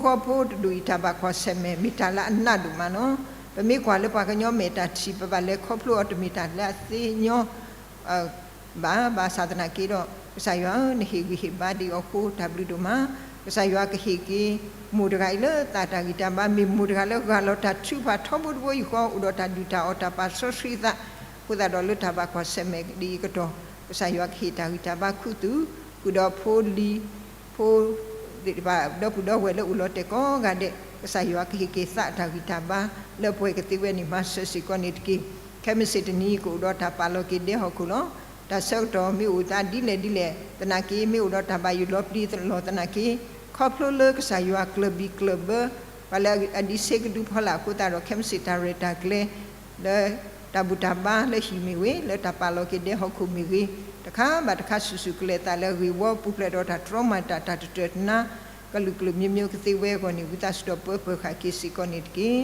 ဟံၣ်ဖိဃီဖိတဒူၣ်အံၤတၢ်ဘၣ်ကွၢ်ဆၢၣ်မဲာ် မ့ၢ်တၢ်လၢအနးဒိၣ်မးလီၤ. ပမ့ၢ်ကွၢ်လၢပှၤကညီမဲာ်တၢ်ထံၣ် ပဘၣ်လဲၤခီဖျိအီၤတမ့ၢ်တၢ်လၢအသ့ညီ ဘၣ် ဘၣ်ဆၣ်သနာ်က့ဒီး ကစၢ်ယွၤဧၢ နဟ့ၣ်ဂံၢ်ဟ့ၣ်ဘါဒံးအီၤအဃိ တၢ်ဘျုးဒိၣ်မး. ကစၢ်ယွၤကဟ့ၣ်က့ၤမိၢ်တဂၤအံၤလၢသးတၢ်ဂံၢ်တၢ်ဘါ မ့ၢ်မိၢ်တဂၤလၢဂၢ်လီၤတၢ်ထုကဖၣ်ထီဘိတဘိယူၢ်ဃီ အိၣ်ဒီးတၢ်ဒုၣ်တၢ်အီၣ်တၢ်ပာ်စီဆှံသး အဃိသတးဒီးလၢတၢ်ဘၣ်ကွၢ်ဆၢၣ်မဲာ်ဒ်အံၤအကတီၢ် ကစၢ်ယွၤကဟ့ၣ်တၢ်ဂံၢ်တၢ်ဘါခူသူၣ် ဃုာ်ဒီးဖိလံၤ ဖိ သ့ၣ်တဖၣ် ဒီပုၢ်ဒီဝဲၢ်လၢအိၣ်လီၤတဲာ်ကိးဂၤဒဲး ကစၢ်ယွၤကဟ့ၣ်က့ၤသးတၢ်ဂံၢ်တၢ်ဘါ လၢပှဲၤကသ့ဝဲန့ၣ် မၤစၢၤစ့ၢ်ကီးန့ၣ်တက့ၢ်. ခဲမုၢ်ဆ့ၣ်တနံၤ ကအိၣ်ဒီးတၢ်ပာ်လီၤက့ၤဒဲဟီၣ်ခိၣ်လီၤ. တၢ်ဆၢကတီၢ်မ့ၢ်အိၣ်သးဒ်လဲၣ်ဒ်လဲၣ်သနာ်က့ မ့ၢ်အိၣ်ဒီးတၢ်ဘၣ်ယိၣ်လီၤပျံၤလီၤသနာ်က့ ခီဖျိလၢကစၢ်ယွၤကျၢၢ်ဘံၣ်ကျၢၢ်ဘၢ ပှၤလၢအဒံးဆှၢကဒုဖီလာ်အဃိသတးဒီး ခဲမုၢ်ဆ့ၣ်တၢ်ရဲၣ်တၢ်ကျဲၤ လၢတၢ်ဘူၣ်တၢ်ဘါလၢဟံၣ်မ့ၢ်ဂ့ၤ လၢတၢ်ပာ်လီၤက့ၤဒဲဟီၣ်ခိၣ်မ့ၢ်ဂ့ၤ တခါဘၣ်တခါဆူၣ်ဆူၣ်ကလဲာ်သးလၢအဂ့ၢ်ဝီ ပူၤဖျဲးဒီးတၢ်တြီမၤတၢ် တၢ်တတၢၢ်တနါ ကလုာ်ကလုာ်မျိုးမျိုးကသ့ဝဲအဂီၢ်န့ၣ် ဝံသးစူၤဒီးပၢပၢၤဃာ်က့ၤစ့ၢ်ကီးန့ၣ်တက့ၢ်.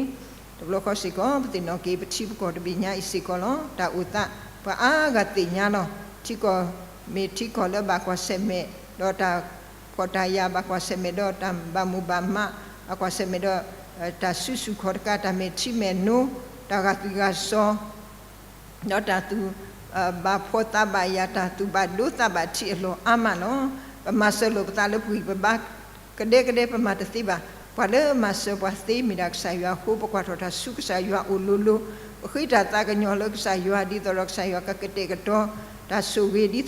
တဘျီဃီစ့ၢ်ကီး ပသ့ၣ်နီၣ်က့ၤ ပထံပကီၢ်တဘ့ၣ်ညါအံၤစ့ၢ်ကီးလီၤ. တၢ်အိၣ်သး ပှၤအါဂၤသ့ၣ်ညါလီၤ. ထံကီၢ် မ့ၢ်ထံကီၢ်လၢဘၣ်ကွၢ်ဆၢၣ်မဲာ် ဒီးတၢ်ဖှီၣ်တၢ်ယာ် ဘၣ်ကွၢ်ဆၢၣ်မဲာ်ဒီးတၢ်ဘၣ်မိၣ်ဘၣ်မး ဘၣ်ကွၢ်ဆၢၣ်မဲာ်ဒီး တၢ်စုဆူၣ်ခီၣ်တကး တၢ်မဲာ်ထံမဲာ်နိ တၢ်ဂာ်သွံၣ်ဂာ်စီၤ ဒီးတၢ်သူၣ်ဘၣ်ဖှီၣ်သးဘၣ်ယာ် တၢ်သူၣ်ဘၣ်ဒိသးဘၣ်ထံးအလီၢ်အါမးလီၤ. ပမၤစၢၤလိာ်ပသးလၢပဂံၢ်ပဘါ ကဒဲကဒဲပမၤတသ့ဘၣ်. ပှၤလၢမၤစၢၤပှၤသ့မ့ၢ်ဒၣ်ကစၢ်ယွၤအဃိ ပကွၢ်ထီၣ်တၢ်ဆူကစၢ်ယွၤအိၣ်လိၤလိၤ, ပဃ့တၢ်သးကညီၤလၢကစၢ်ယွၤ ဒ်သိးဒီးကစၢ်ယွၤကကတဲာ်ကတီၤ တၢ်ဆိၣ်ဂ့ၤဒ်သိးဒီး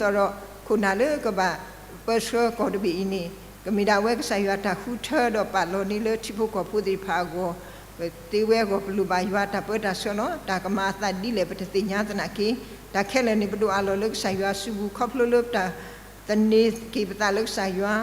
ခိၣ်နၢ်လၢကဘၣ်ပၢဆှၢကီၢ်တဘ့ၣ်အံၤန့ၣ် ကမ့ၢ်ဒၣ်ဝဲကစၢ်ယွၤတၢ်ဃုထၢဒီးပာ်လီၤန့ၢ်လၢထံဖိကီၢ်ဖိသ့ၣ်တဖၣ်အဂီၢ် သ့ဝဲအဂီၢ် ပလိၣ်ဘၣ်ယွၤတၢ်ပၢတၢ်ဆှၢလီၤ. တၢ်ကမၤအသးဒ်လဲၣ်ပတသ့ၣ်ညါသနာ်က့ တၢ်ခဲလၢာ်န့ၣ် ပဒိးအးလီၤလၢကစၢ်ယွၤစုပူၤ ခီဖျိလၢပတၢ် သန့ၤက့ၤပသးလၢကစၢ်ယွၤ,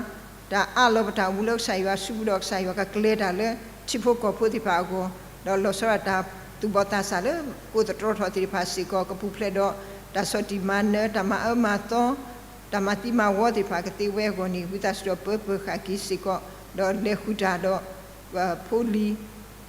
တၢ်အးလီၤပတၢ်အိၣ်မူလၢကစၢ်ယွၤစုပူၤဒီး ကစၢ်ယွၤကကျဲၤတၢ်လၢထံဖိကီၢ်ဖိသ့ၣ်တဖၣ်အဂီၢ်, ဒီးလီၤဆီဒၣ်တၢ်သူၣ်ဘီၣ်သးစၢ်လၢကိးသတြီထီၣ်သ့ၣ်တဖၣ်စ့ၢ်ကီး ကပူၤဖျဲးဒီးတၢ်ဆီၣ်တံၢ်မၤနၢၤ တၢ်မၤအၢမၤသီ တၢ်မၤသံမၤဝီသ့ၣ်တဖၣ်ကသ့ဝဲအဂီၢ်န့ၣ် ဝံသးစူၤဒီးပၢပၢၤဃာ်က့ၤစ့ၢ်ကီး, ဒီးလဲၤဃုာ်တၢ်ဒီး ဖိလံၤ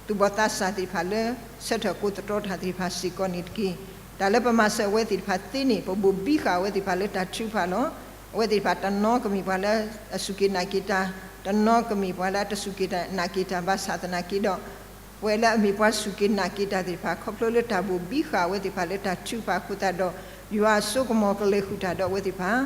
သူၣ်ဘီၣ်သးစၢ်သ့ၣ်တဖၣ်လၢ ဆၢထၢၣ်ကိးသတြီတၢ်သ့ၣ်တဖၣ်စ့ၢ်ကီးန့ၣ်တက့ၢ်. တၢ်လၢပမၤစၢၤအဝဲသ့ၣ်တဖၣ်သ့န့ၣ် ပဘိၣ်ဘံဃာ်အဝဲသ့ၣ်တဖၣ်လၢတၢ်ထုကဖၣ်လီၤ. အဝဲသ့ၣ်တဖၣ်တနီၤကမ့ၢ်ပှၤလၢအစူၢ်က့ၤနာ်က့ၤတၢ်, တနီၤကမ့ၢ်ပှၤလၢအတစူၢ်က့ၤနာ်က့ၤတၢ်ဘၣ်ဆၣ်သနာ်က့ဒီး ပဝဲလၢအမ့ၢ်ပှၤစူၢ်က့ၤနာ်က့ၤတၢ်သ့ၣ်တဖၣ် ခီဖျိလၢတၢ်ဘိၣ်ဘံဃာ်အဝဲသ့ၣ်တဖၣ်လၢတၢ်ထုကဖၣ်အဃိသတးဒီး ယွၤအစိကမီၤကလဲၤဃုာ်တၢ်ဒီးအဝဲသ့ၣ်တဖၣ်,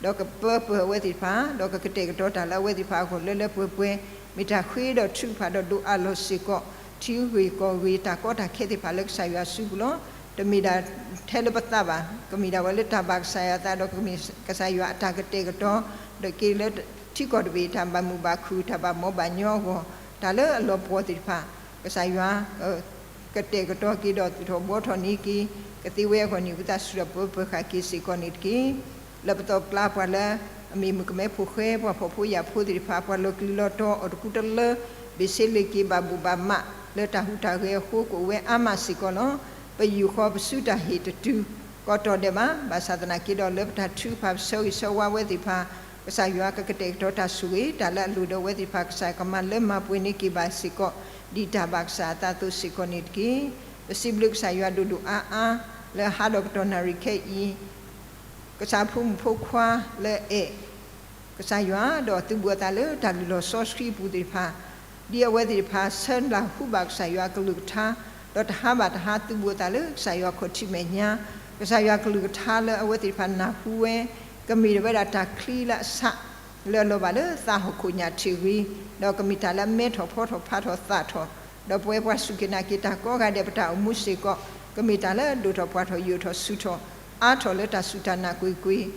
ဒီးကပၢပၢၤအဝဲသ့ၣ်တဖၣ်, ဒီးကကတဲာ်ကတီၤတၢ်လၢအဝဲသ့ၣ်တဖၣ်အဂီၢ်လၢလၢပှဲၤပှဲၤ, မ့ၢ်တၢ်ဃ့ဒီးထုကဖၣ်ဒီးဒိးအးလီၤစ့ၢ်ကီး ထံဂ့ၢ်ကီၢ်ဂ့ၢ်တၢ်ကီတၢ်ခဲသ့ၣ်တဖၣ်လၢကစၢ်ယွၤစုပူၤလီၤ. တမ့ၢ်ဒၣ်ထဲလၢပသးဘၣ်, ကမ့ၢ်ဒၣ်ဝဲလၢတၢ်ဘၣ်ကစၢ်ယွၤအသးဒီးကမ့ၢ်ကစၢ်ယွၤအတၢ်ကတဲာ်ကတီၤ ဒီးက့ၤလၢထံကီၢ်တဘ့ၣ်တၢ်ဘၣ်မုာ်ဘၣ်ခုၣ် တၢ်ဘၣ်မီဘၣ်ညီအဂီၢ် တၢ်လၢအလီၤပှီၢ်သ့ၣ်တဖၣ် ကစၢ်ယွၤ ကတဲာ်ကတီၤက့ၤဒီးသူၣ်ထီၣ်ဘှီထီၣ်န့ၢ်က့ၤ ကသ့ဝဲအဂီၢ်န့ၣ် ဝံသးစူၤဒီးပၢပၢၤဃာ်က့ၤစ့ၢ်ကီးန့ၣ်တက့ၢ်. လၢပတီၢ်ပျါပှၤလၢ အမ့ၢ်မုၣ်ကမဲဖိဃဲ ပှၤဖှီၣ်ဖိယာ်ဖိသ့ၣ်တဖၣ် ပှၤလီၤကလုာ်လီၤတီၤအီၣ်တကူတလၢ ဘ့ၣ်ဆ့လ့ၣ်က့ၤဘၣ်ဘူၣ်ဘၣ်မး လၢတၢ်ဟူးတၢ်ဂဲၤအဃိ ကအိၣ်ဝဲအါမးစ့ၢ်ကီးလီၤ. ပယူာ်ဃီပစုတၢ်ဟ့ၣ်တတုၤ ကီးတီၤဒဲးဘၣ်. ဘၣ်ဆၣ်သနာ်က့ဒီး လၢပတၢ်ထုကဖၣ်ပဆၢဂ့ၤဆၢဝါဝဲသ့ၣ်တဖၣ် ကစၢ်ယွၤကကတဲာ်ကတီၤတၢ်ဆိၣ်ဂ့ၤ တၢ်လၢအလိၣ်ဒီးအဝဲသ့ၣ်တဖၣ် ကစၢ်ကမၤလၢမၤပှဲၤန့ၢ်က့ၤဘၣ်စ့ၢ်ကီး ဒ်တၢ်ဘၣ်ကစၢ်အသးအသိးစ့ၢ်ကီးန့ၣ်တက့ၢ်. ပစံးဘျုးကစၢ်ယွၤဒိၣ်ဒိၣ်အါအါ လၢဟါဒီးကတီၢ်နၣ်ရံၣ်ခဲအံၤ ကစၢ်ဖိမုၣ်ဖိခွါလၢအဲၣ် ကစၢ်ယွၤ ဒီးသုးဘူးအသးလၢတၢ်လုၢ်လီၢ်စီဆှံအပူၤသ့ၣ်တဖၣ်, ဒ်အဝဲသ့ၣ်တဖၣ်ဆၢနၢ်ဟူဘၣ်ကစၢ်ယွၤအကလုၢ်ကထါ, ဒီးတဟါဘၣ်တဟါသုးဘူးအသးလၢကစၢ်ယွၤခီၣ်ထံးမဲာ်ညါ, ကစၢ်ယွၤကလုၢ်ကထါလၢအဝဲသ့ၣ်တဖၣ်နၢ်ဟူဝဲ ကမ့ၢ်ဝဲဒၣ်တၢ်ချံလၢအဆး လၢအလီၤဘၣ်လၢသးဟီၣ်ခိၣ်ညၣ်ထံးဂ့ၤ, ဒီးကမ့ၢ်တၢ်လၢအမဲထီၣ်ဖီထီၣ်ဖးထီၣ်သးထီၣ်, ဒီးပဝဲပှၤစူၢ်က့ၤနာ်က့ၤတၢ်ကိးဂၤဒဲးပတၢ်အိၣ်မူစ့ၢ်ကီး, ကမ့ၢ်တၢ်လၢအဒိၣ်ထီၣ်ပှၢ်ထီၣ်ယိာ်ထီၣ်ဆူၣ်ထီၣ်, အါထီၣ်လၢတၢ်စူၢ်တၢ်နာ်ကွ့ၢ်ကွ့ၢ်,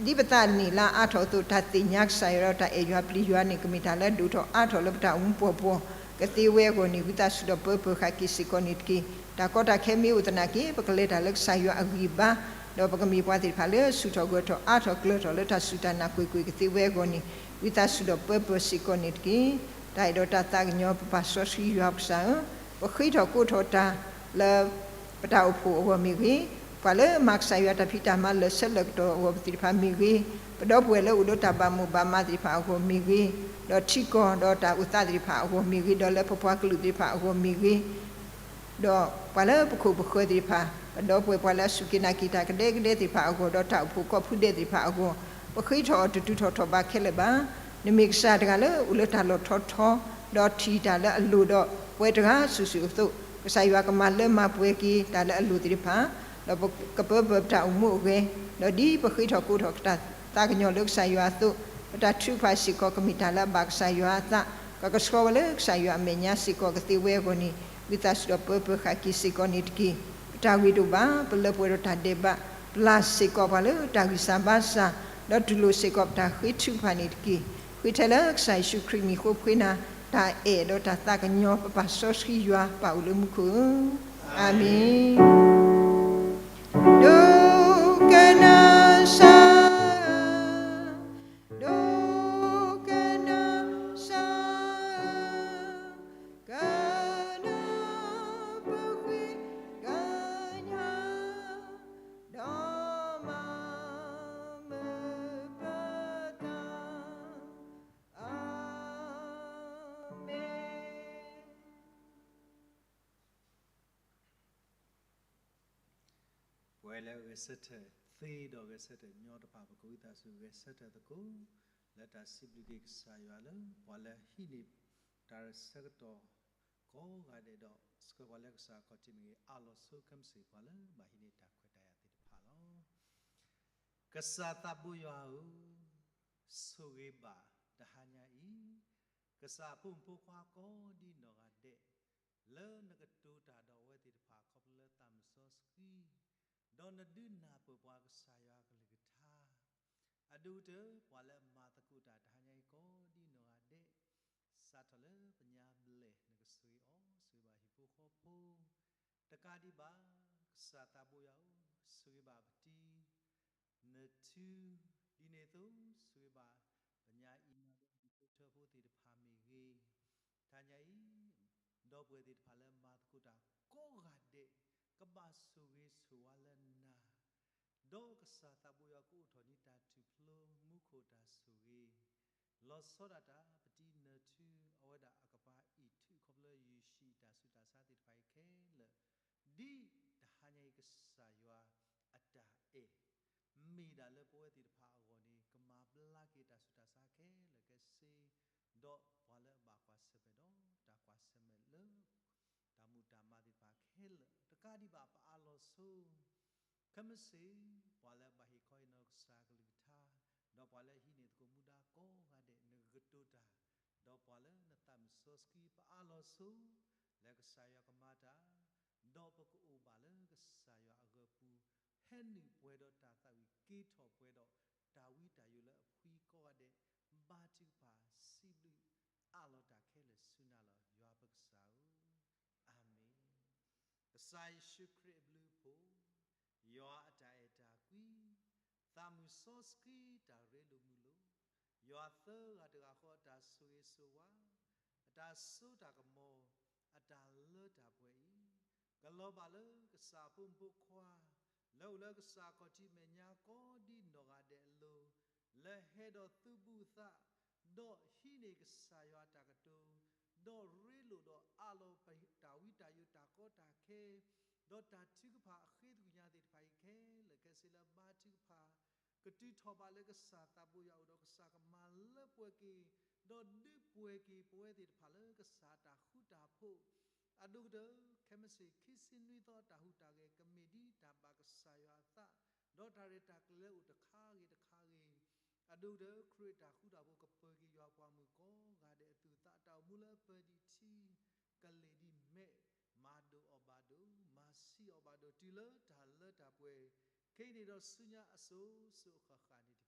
ဒ်ပသးန့ၣ်လၢအါထီၣ်အသိး တၢ်သ့ၣ်ညါကစၢ်ယွၤဒီးတၢ်အဲၣ်ယွၤပျံၤယွၤန့ၣ် ကမ့ၢ်တၢ်လၢအဒိၣ်ထီၣ်အါထီၣ်လၢပတၢ်အိၣ်မူပှီၢ်ပှီၢ် ကသ့ဝဲအဂီၢ်န့ၣ် ဝံသးစူၤဒီးပၢပၢၤဃာ်က့ၤစ့ၢ်ကီးန့ၣ်တက့ၢ်. တၢ်ကီတၢ်ခဲမ့ၢ်အိၣ်သနာ်က့ ပကလဲၤတၢ်လၢကစၢ်ယွၤအဂံၢ်ဘါ, ဒီးပကမ့ၢ်ပှၤသ့ၣ်တဖၣ်လၢဆူၣ်ထီၣ်ဂၢၢ်ထီၣ်အါထီၣ်ကျၢၤထီၣ်လၢတၢ်စူၢ်တၢ်နာ်ကွ့ၢ်ကွ့ၢ် ကသ့ဝဲအဂီၢ်န့ၣ် ဝံသးစူၤဒီးပၢပၢၤစ့ၢ်ကီးန့ၣ်တက့ၢ်. တၢ်အဲၣ်ဒိးတၢ်သးကညီၤ ပပၢ်စီဆှံယွၤပကစၢ်ဧၢ, ပဃ့ထီၣ်ကိးထီၣ်တၢ်လၢ ပတၢ်အိၣ်ဖှိၣ်အဂီၢ်မ့ၢ်ဂ့ၤ, ပှၤလၢမၤကစၢ်ယွၤတၢ်ဖံးတၢ်မၤလၢာ်ဆၢလၢာ်ကတီၢ်အဂီၢ်သ့ၣ်တဖၣ်မ့ၢ်ဂ့ၤ, ပဒီပုၢ်ဝဲၢ်လၢအိၣ်ဒီးတၢ်ဘၣ်မိၣ်ဘၣ်မးသ့ၣ်တဖၣ်အဂီၢ်မ့ၢ်ဂ့ၤ, ဒီးထံကီၢ်ဒီးတၢ်အိၣ်သးသ့ၣ်တဖၣ်အဂီၢ်မ့ၢ်ဂ့ၤ, ဒီးလၢပပှၤကလုာ်သ့ၣ်တဖၣ်အဂီၢ်မ့ၢ်ဂ့ၤ, ဒီးပှၤလၢပခိၣ်ပဃၢၤသ့ၣ်တဖၣ်, ပဒီပုၢ်ဝဲၢ်ပှၤလၢအစူၢ်က့ၤနာ်က့ၤတၢ်ကဒဲကဒဲသ့ၣ်တဖၣ်အဂီၢ်, ဒီးတၢ်အိၣ်ဖှိၣ်ကီၢ်ဖုဒဲးသ့ၣ်တဖၣ်အဂီၢ်, ပဃ့ထီၣ်အီၤတတုၤထီၣ်ထီၣ်ဘးခဲလၢာ်ဘၣ်. နမ့ၢ်ကစၢ်တဂၤလၢအိၣ်လၢတၢ်လီၢ်ထီထီ, ဒီးထံၣ်တၢ်လၢအလိၤဒီးပှဲၤတဂၤစုာ်စုာ်အသိး, ကစၢ်ယွၤကမၤလၢမၤပှဲၤက့ၤတၢ်လၢအလိၤသ့ၣ်တဖၣ်, ဒီးပကပၢပၢၤပတၢ်အိၣ်မူအဂဲၤ, ဒီးဒ်ပဃ့ထီၣ်ကိးထီၣ်တၢ်သးကညီၤလၢကစၢ်ယွၤအသိး, ပတၢ်ထုကဖၣ်စ့ၢ်ကီးကမ့ၢ်တၢ်လၢအဘၣ်ကစၢ်ယွၤအသး, ကကဆှီဝဲလၢကစၢ်ယွၤအမဲာ်ညါစ့ၢ်ကီး ကသ့ဝဲအဂီၢ်န့ၣ် ဝံသးစူၤဒီးပၢပၢၤဃာ်က့ၤစ့ၢ်ကီးန့ၣ်တက့ၢ်. ပတၢ်ဂ့ၤတအိၣ်ဘၣ်, ပလၢပှဲၤဒီးတၢ်ဒဲးဘး, ပျၢ်စ့ၢ်ကီးပှၤလၢတၢ်ဂံၢ်စၢ်ဘါစၢ်, ဒီးတူၢ်လိာ်စ့ၢ်ကီးပတၢ်ဃ့ထုကဖၣ်န့ၣ်တက့ၢ်. ဃ့ထဲလၢကစၢ်ယ့ၣ်ၡူးခရံာ်မံၤဃိဖှ့နၤ, တၢ်အဲၣ်ဒီးတၢ်သးကညီၤ ပပၢ်စီဆှံယွၤပၢ်အိၣ်လၢမူခိၣ်ဧၢ, အၤမ့ၣ်. ဒိကနၣ်စၢ်ဧၢ, ဒိကနၣ်စၢ်ဧၢ, ကနၢ်ပဃ့ကညး, ဒီးမၤမုာ်ပသး, အၤမ့ၣ်. ပဝဲလၢအဂဲၤဆၢထၢၣ်သ့ဒီးဂဲၤဆၢထၢၣ်ညီတဖၣ် ပကဝံသးစူၤဂဲၤဆၢထၢၣ်သကိး လၢတၢ်စံးဘျုးက့ၤကစၢ်ယွၤလၢ ပှၤလၢဟံးန့ၢ်တၢ်ဆၢကတီၢ်ကိးဂၤဒဲးဒီး ဆှၢပှၤလၢကစၢ်အခီၣ်ထံးမ့ၢ်ဂ့ၤ အါလီၤဆိခဲမုၢ်ဆ့ၣ် ပှၤလၢဘၣ်ဟံးန့ၢ်တၢ်ခွဲးတၢ်ယာ်သ့ၣ်တဖၣ်လီၤ. ကစၢ်သးဘိယွၤဧၢ, ဆိၣ်ဂ့ၤဘၣ်တဟါညါအံၤ ကစၢ်အဖိမုၣ်ဖိခွါကိးဒ်နီၢ်ဂၤဒဲး လၢနကတိၤတၢ်ဒီးအဝဲသ့ၣ်တဖၣ်ခီဖျိလၢသးမုၣ်စီဆှံ, ဒီးနဒုးနၢ်ပၢၢ်ပှၤကစၢ်ယွၤအကလုၢ်ကထါ, အဒိၣ်ကတၢၢ် ပှၤလၢအမၤသကိးတၢ်တဟါညါအံၤကိးဒ်နီၢ်ဂၤဒဲး, စးထီၣ်လၢပညါဘျဲၣ်နကဆိၣ်ဂ့ၤအီၤ, ဆိၣ်ဂ့ၤဘၣ်ဟံၣ်ဖိဃီဖိ, တကးဒံးဘၣ် ကစၢ်သးဘိယွၤဧၢ, ဆိၣ်ဂ့ၤဘၣ်ပတံၤ နထု, ဒ်န့ၣ်အသိး ဆိၣ်ဂ့ၤဘၣ်ပညါအံၤမၤဒီး ဒ်သိးထၢဖိသ့ၣ်တဖၣ်မ့ၢ်ဂ့ၤ, တဟါညါအံၤ ဒီပုၢ်ဝဲၢ်သ့ၣ်တဖၣ်လၢမၤသကိးတၢ်ကိးဂၤဒဲး ကဘၣ်ဆိၣ်ဂ့ၤဆိၣ်ဝါလၢနၤ, ဒီးကစၢ်သးဘိယွၤကအိးထီၣ်န့ၢ်တၢ်ထူၣ်ဖျိမူခိၣ်တၢ်ဆိၣ်ဂ့ၤ, လီၤဆီဒၣ်တၢ် ပတံၤနထု အဝဲဒၣ်အကပၤအံၣ်ထုခီဖျိယုၢ်ၡံၣ်တၢ်ဆူးတၢ်ဆါသ့ၣ်တဖၣ်အံၤခဲလၢာ်, ဒ်တဟါညါအံၤကစၢ်ယွၤအတၢ်အဲၣ် မ့ၢ်ဒၣ်လၢပဝဲသ့ၣ်တဖၣ်အဂီၢ်န့ၣ် ကမၤဘျါက့ၤတၢ်ဆူးတၢ်ဆါခဲလၢာ်ခဲဆ့, ဒီးပှၤလၢအဘၣ်ကွၢ်ဆၢၣ်မဲာ်ဒီးတၢ်ကွၢ်ဆၢၣ်မဲာ်လၢ တၢ်မူးတၢ်မၤသ့ၣ်တဖၣ်ခဲလၢာ်, တကးဒံးဘၣ်ပအါလီၤဆိ ခဲမုၢ်ဆ့ၣ် ပှၤလၢအဘၣ်ဟ့ၣ်ခီဟ့ၣ်နီၤကစၢ်ကလုၢ်ကထါ, ဒီးပှၤလၢအဟံးန့ၢ်သကိးမူဒါကိးဂၤဒဲး နကကတိၤတၢ်, ဒီးပှၤလၢနသးမုၢ်စီဆှံပအါလီၤဆိ လၢကစၢ်ယွၤကမၤတၢ်, ဒီးပကအိၣ်ဘၣ်လၢကစၢ်ယွၤအဂၢၤပူၤ, ဟဲနုာ်ပှဲၤဒီးတၢ်သးဝံၣ်က့ၤထီၣ်ပှဲၤဒီး တၢ်ဝံတၢ်ယိးလၢအဖှံကိးဂၤဒဲး, ဘါထုကဖၣ်စံးဘျုးအးလီၤတၢ်ခဲလၢာ်ဆူနၤလီၤ ယွၤပကစၢ်ဧၢ, အၤမ့ၣ်. ကစၢ်ယ့ၣ်ၡူးခရံာ်အဘျုးအဖှိၣ်, ယွၤအတၢ်အဲၣ်တၢ်ကွံ, သးမုၢ်စီဆှံတၢ်ရ့လိာ်မုာ်လိာ်, ယွၤသၢဂၤတဂၤဃီအတၢ်ဆိၣ်ဂ့ၤဆိၣ်ဝါ, အတၢ်စိတၢ်ကမီၤ, အတၢ်လၢတၢ်ပှဲၤအံၤ, ကလီၤဘၣ်လၢကစၢ်အဖိမုၣ်ဖိခွါ, လၢအိၣ်လၢကစၢ်အခီၣ်ထံးမဲာ်ညါကိးဒ်နီၢ်ဂၤဒဲးအလိၤ, လၢဟဲဒီးသုးဘူးသး, ဒီးဟံးန့ၢ်ကစၢ်ယွၤအတၢ်ကတိၤ, ဒီးရ့လိာ်ဒီးအးလီၤတၢ်ဝံတၢ်ယိးတၢ်ကီတၢ်ခဲ, ဒီးတၢ်ထုကဖၣ်အဃ့သကွံာ်ညါသ့ၣ်တဖၣ်အံၤခဲလၢာ်ခဲဆ့လၢဘါထုကဖၣ်, ကတုၤထီၣ်ဘၣ်လၢကစၢ်သးဘိယွၤအအိၣ်ဒီးကစၢ်ကမၤလၢပှဲၤက့ၤ, ဒီးဒုးပှဲၤက့ၤပဝဲသ့ၣ်တဖၣ်လၢကစၢ်အတၢ်ဃူတၢ်ဖိး, အဒိၣ်ကတၢၢ် ခဲမုၢ်ဆ့ၣ်ခံဆံနွံသီအတၢ်ဟူးတၢ်ဂဲၤ ကမ့ၢ်ဒ်တၢ်ဘၣ်ကစၢ်ယွၤအသး, ဒီးတၢ်ရဲၣ်တၢ်ကျဲၤလၢအိၣ်တခါဂ့ၤတခါဂ့ၤ, အဒိၣ်ကတၢၢ် ခရံာ်အတၢ်ဃူတၢ်ဖိးကပၢၤက့ၤယွၤပှၤမုၣ်ကိးဂၤဒဲးအသူၣ်အသး အတၢ်အိၣ်မူလၢပၢၤဒံးထံ ကလ့ၣ်ဒ်မဲး, မၤဒိၣ်အီၤဘၣ်ဒိၣ်, မၤဆံးအီၤဘၣ်ဒိၣ် တုၤလၢတၢ်လၢတၢ်ပှဲၤ, ခဲအံၤန့ၣ်ဒီးဆူညါအစိၤစိၤအဃၣ်ဃၣ်န့ၣ်